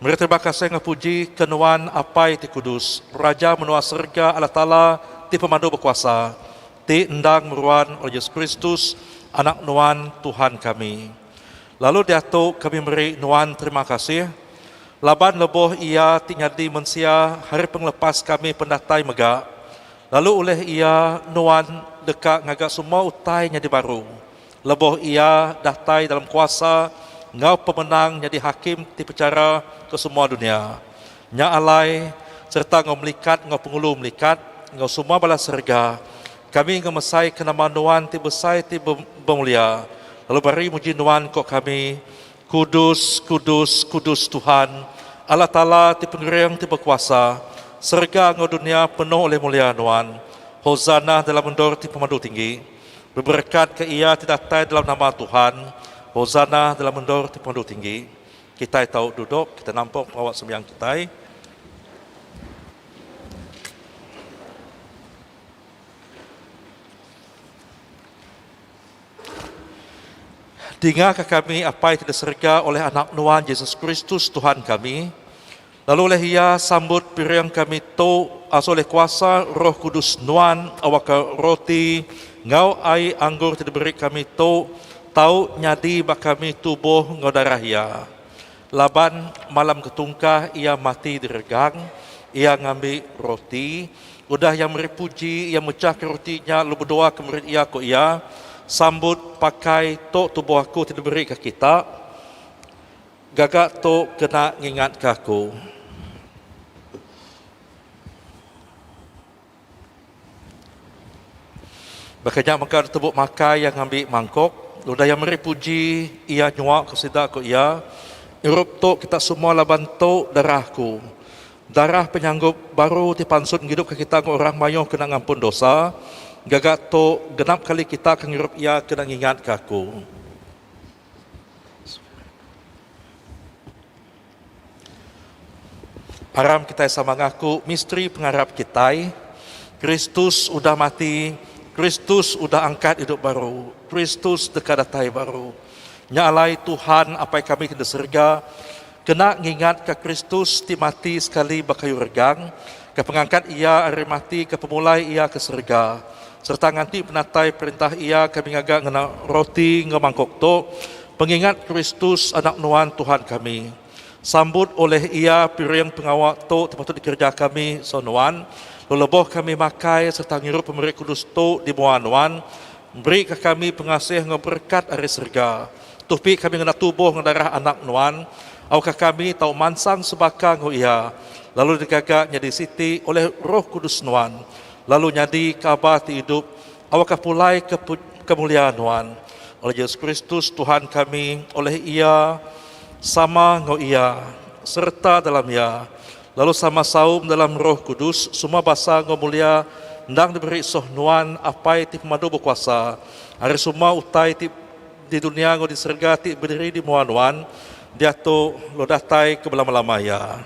meri terima kasih enggau puji ke nuan Apai ti Kudus, Raja menua serega Allah Taala ti Pemadu Bekuasa. Ti endang meruan oleh Jesus Kristus, Anak Nuan, Tuhan kami. Lalu diatu kami meri Nuan terima kasih, laban lebuh Iya ti nyadi mensia hari pengelepas kami pendatai mega, lalu ulih Iya Nuan deka ngaga semua utai nyadi baru, lebuh Iya datai dalam kuasa enggau pemenang nyadi Hakim ti pechara ke semua dunya. Nya alai, sereta enggau melikat enggau pengulu melikat, enggau semua bala serega, kami ngemesaika nama Nuan ti besai ti bemulia, lalu bari muji Nuan ko kami, Kudus, kudus, kudus Tuhan, Allah Taala ti pengering ti bekuasa, serega enggau dunya penuh oleh mulia Nuan. Hosanna dalam endur ti pemadu tinggi. Beberekat ke Iya ti datai dalam nama Tuhan. Hosanna dalam endur ti pemadu tinggi. Kitai tau dudok, kita nampung pengawa sembiang kitai. Dingaka kami, Apai ti di serega, oleh Anak Nuan, Jesus Kristus, Tuhan kami. Lalu oleh Iya sambut piring kami tu, asuh oleh kuasa Roh Kudus Nuan, awakka roti enggau ai anggur ti diberi kami tu tau nyadi ba kami tubuh enggau darah Iya. Laban malam ketungkah Iya mati diregang, Iya ngambi roti. Udah Iya meri puji, Iya mechahka roti nya lalu bedoa ke murid Iya, ku Iya, Sambut pakai tu tubuh Aku ti diberika kita. Gaga tu kena ngingatka Aku. Baka nya mega ditebuk makai iya ngambi mangkok, udah iya meri puji, iya nyuaka sida ku iya, Irup tu kita semua laban tu darah aku. Darah penyanggup baru ti pansut ngidupka kita enggau orang mayuh kena ngampun dosa. Gaga tu genap kali kita ke ngirup iya kena ngingatka aku. Aram kitai sama ngaku misteri pengarap kitai, Kristus udah mati, Kristus udah angkat idup baru, Kristus deka datai baru. Nya alai Tuhan Apai kami ke di serega, kena ngingatka Kristus ti mati sekali ba kayu regang, ke pengangkat Iya ari mati ke pemulai Iya ke serega, sereta nganti penatai Perintah Iya kami ngaga ngena roti enggau mangkuk tu, pengingat Kristus Anak Nuan Tuhan kami. Sambut oleh Iya piring pengawa tu ti patut dikereja kami so Nuan, lalu lebuh kami makai sereta ngirup pemeri kudus tu di mua Nuan, berika kami pengasih enggau berekat ari serega. Tupi kami ngena tubuh enggau darah Anak Nuan, awakka kami tau mansang sebaka enggau Iya, lalu digaga nyadi siti oleh Roh Kudus Nuan, lalu nyadi kabar ti idup, awakka pulai ke kemulia Nuan. Oleh Jesus Kristus Tuhan kami, oleh Iya, sama enggau Iya, sereta dalam Iya, lalu sama saum dalam Roh Kudus, semua basa enggau mulia endang diberi soh Nuan, Apai ti Pemadu Bekuasa, ari semua utai ti di dunya enggau di serega ti bediri di mua Nuan, diatu lalu datai ke belama-lama iya.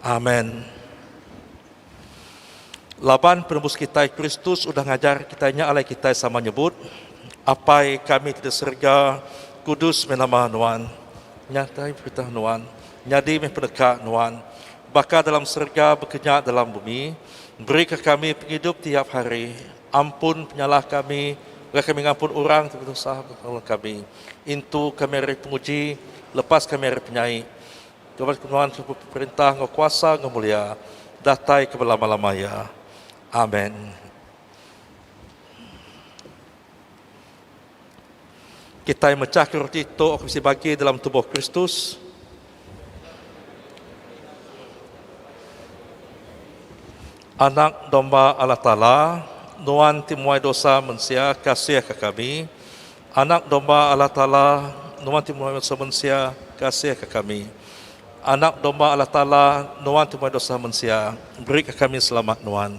Amen. Laban Penebus kitai Kristus udah ngajar kitai nya alai kitai sama nyebut, Apai kami ti di serega, kudus meh nama Nuan. Nyatai perintah Nuan, nyadi meh peneka Nuan, baka dalam serega baka nya dalam bumi. Berika kami pengidup tiap hari. Ampun penyalah kami, baka kami ngampun orang ti bedosa ngagai kami. Intu kami ari penguji, lepas kami ari penyai. Tuhan Nuan chukup perintah enggau kuasa enggau mulia datai ke belama-lama iya. Amen. Kitai mechahka roti tu aku bisi bagi dalam tubuh Kristus. Anak domba Allah Taala, Nuan ti muai dosa mensia, kasihka kami. Anak domba Allah Taala, Nuan ti muai dosa mensia, kasihka kami. Anak domba Allah Taala, Nuan ti muai dosa mensia, berika kami selamat Nuan.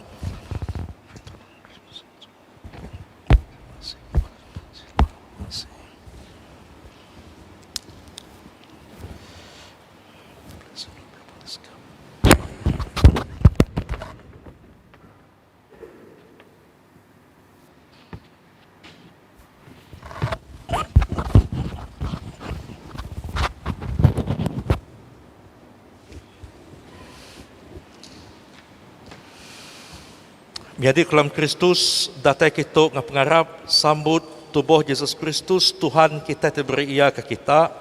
Nyadi kelam Kristus datai kitu enggau pengarap sambut tubuh Jesus Kristus Tuhan kitai ti diberi Iya ke kita,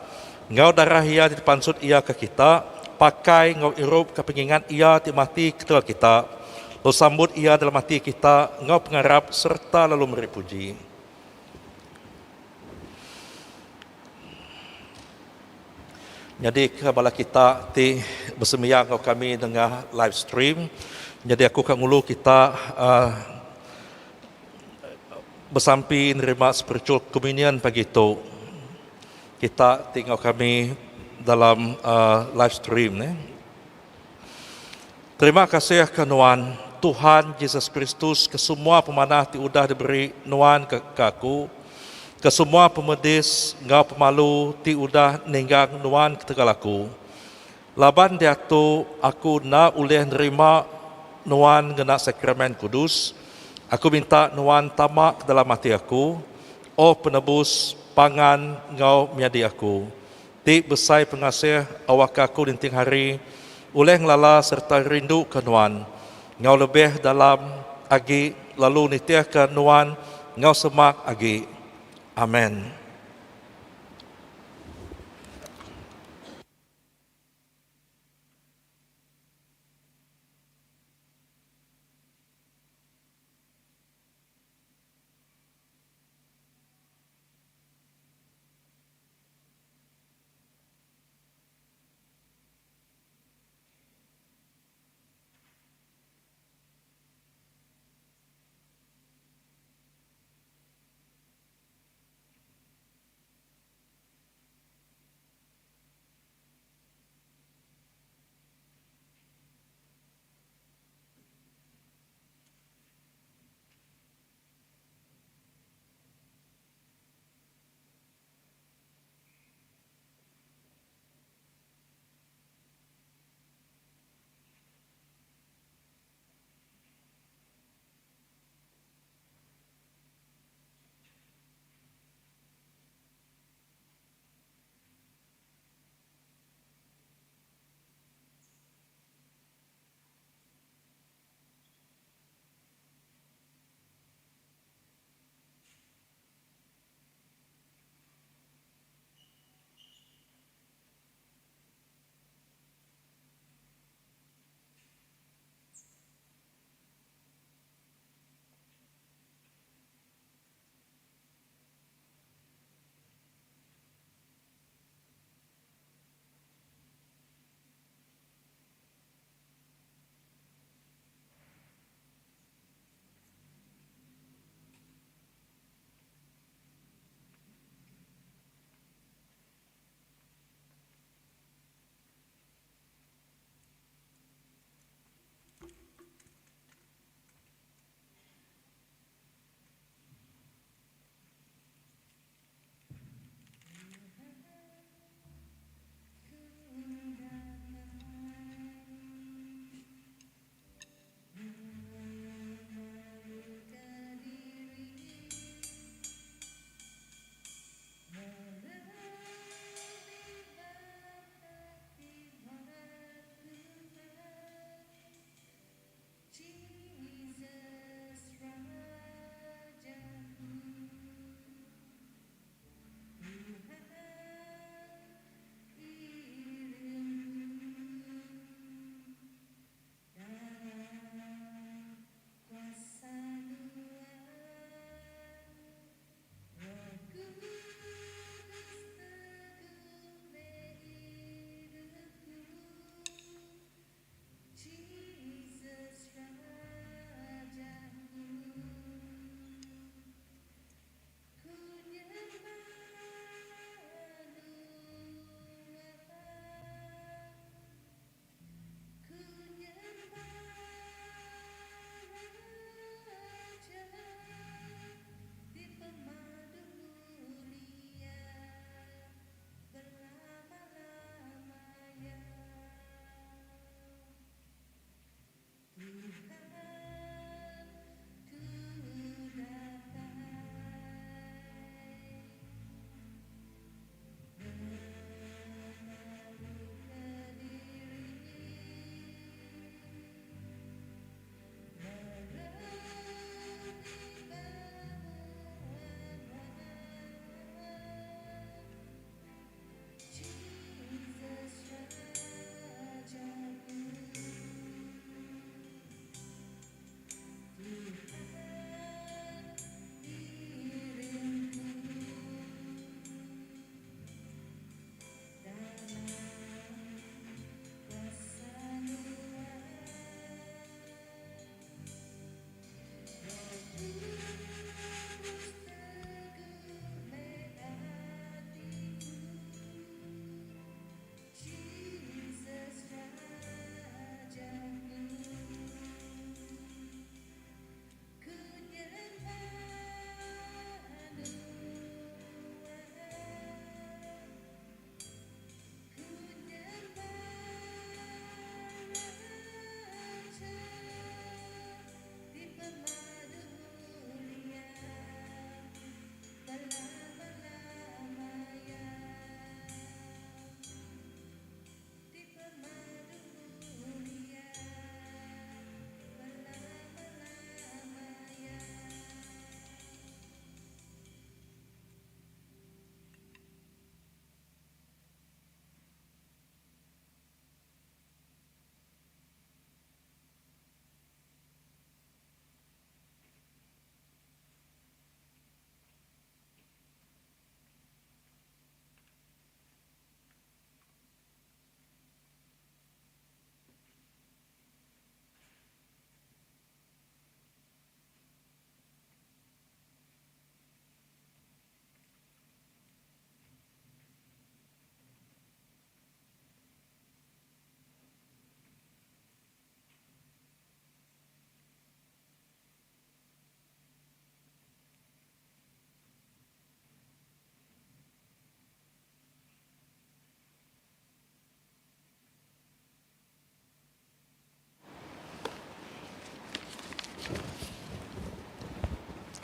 enggau darah Iya ti dipansut Iya ke kita, pakai enggau irup ke pengingat Iya ti mati ketegal kita, lalu sambut Iya dalam ati kita enggau pengarap sereta lalu meri puji. Nyadi ke bala kita ti besembiang enggau kami nengah live stream, nyadi aku ka ngulu kita uhh besampi nerima spiritual communion pagi tu. Kita ti enggau kami dalam uhh live stream ne. Terima kasih ke nuan Tuhan Jesus Kristus ke semua pemanah ti udah diberi nuan ke aku, ke semua pemedis enggau pemalu ti udah ninggang nuan ketegal aku. Laban diatu aku enda ulih nerima nuan ngena sakramen kudus, aku minta nuan tama ke dalam ati aku, O Penebus, Pangan enggau Menyadi aku. Ti besai pengasih awakka aku ninting hari ulih ngelala sereta rinduka Nuan enggau lebih dalam agi lalu nitihka Nuan enggau semak agi. Amen.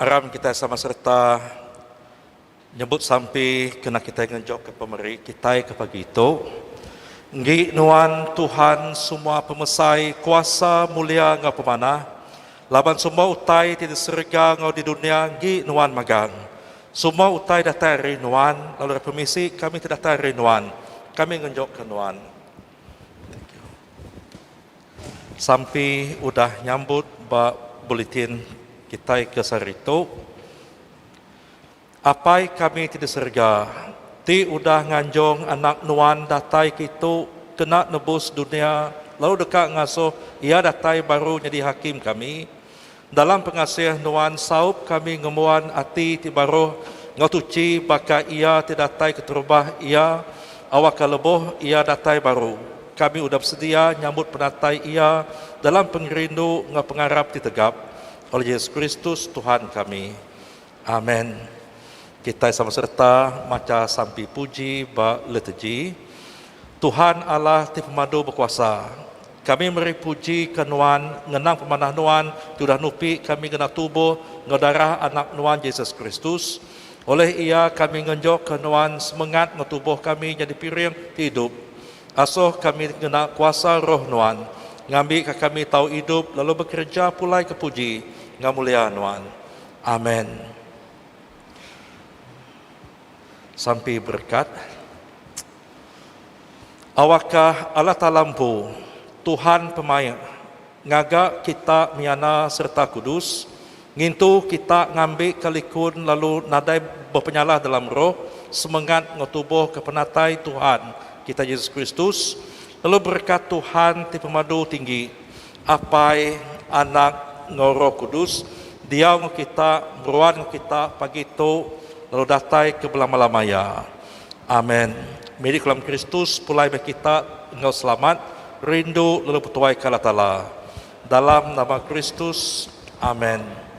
Aram kitai sama sereta nyebut sampi kena kitai ngenjokka pemeri kitai ke pagi tu. Enggi nuan Tuhan semua pemesai, kuasa, mulia enggau pemanah, laban semua utai ti di serega enggau di dunya enggi nuan magang. Semua utai datai ari nuan lalu ari pemisi kami ti datai ari nuan, kami ngenjokka nuan. Thank you. Sampi udah nyambut ba buletin kitai ke sehari tu. Apai kami ti di serega, ti udah nganjung Anak Nuan datai kitu kena nebus dunya lalu deka ngasuh Iya datai baru nyadi Hakim kami, dalam pengasih Nuan saup kami ngembuan ati ti baruh enggau tuchi baka Iya ti datai keterubah Iya, awakka lebuh Iya datai baru, kami udah besedia nyambut penatai Iya dalam pengerindu enggau pengarap ti tegap. Oleh Jesus Kristus Tuhan kami. Amen. Kitai sama sereta macha sampi puji ba liturgi. Tuhan Allah ti pemadu bekuasa, kami meri puji ke Nuan ngenang pemanah Nuan ti udah nupi kami ngena tubuh enggau darah Anak Nuan Jesus Kristus. Oleh Iya kami ngenjokka Nuan semengat enggau tubuh kami nyadi piring ti idup. Asuh kami ngena kuasa Roh Nuan ngambika kami tau idup lalu bekereja pulai ke puji enggau mulia Nuan. Amen. Sampi berekat. Awakka Allah Taala empu, Tuhan pemaik, ngaga kita menyana sereta kudus, ngintu kita ngambika likun lalu nadai bepenyalah dalam roh, semengat enggau tubuh ke penatai Tuhan kita Jesus Kristus, lalu berekat Tuhan ti pemadu tinggi, Apai, Anak, enggau Roh Kudus, diau enggau kita, meruan enggau kita pagi tu, lalu datai ke belama-lama iya. Amen. Miri kelam Kristus pulai meh kita enggau selamat, rindu lalu betuaika Allah Taala. Dalam nama Kristus. Amen.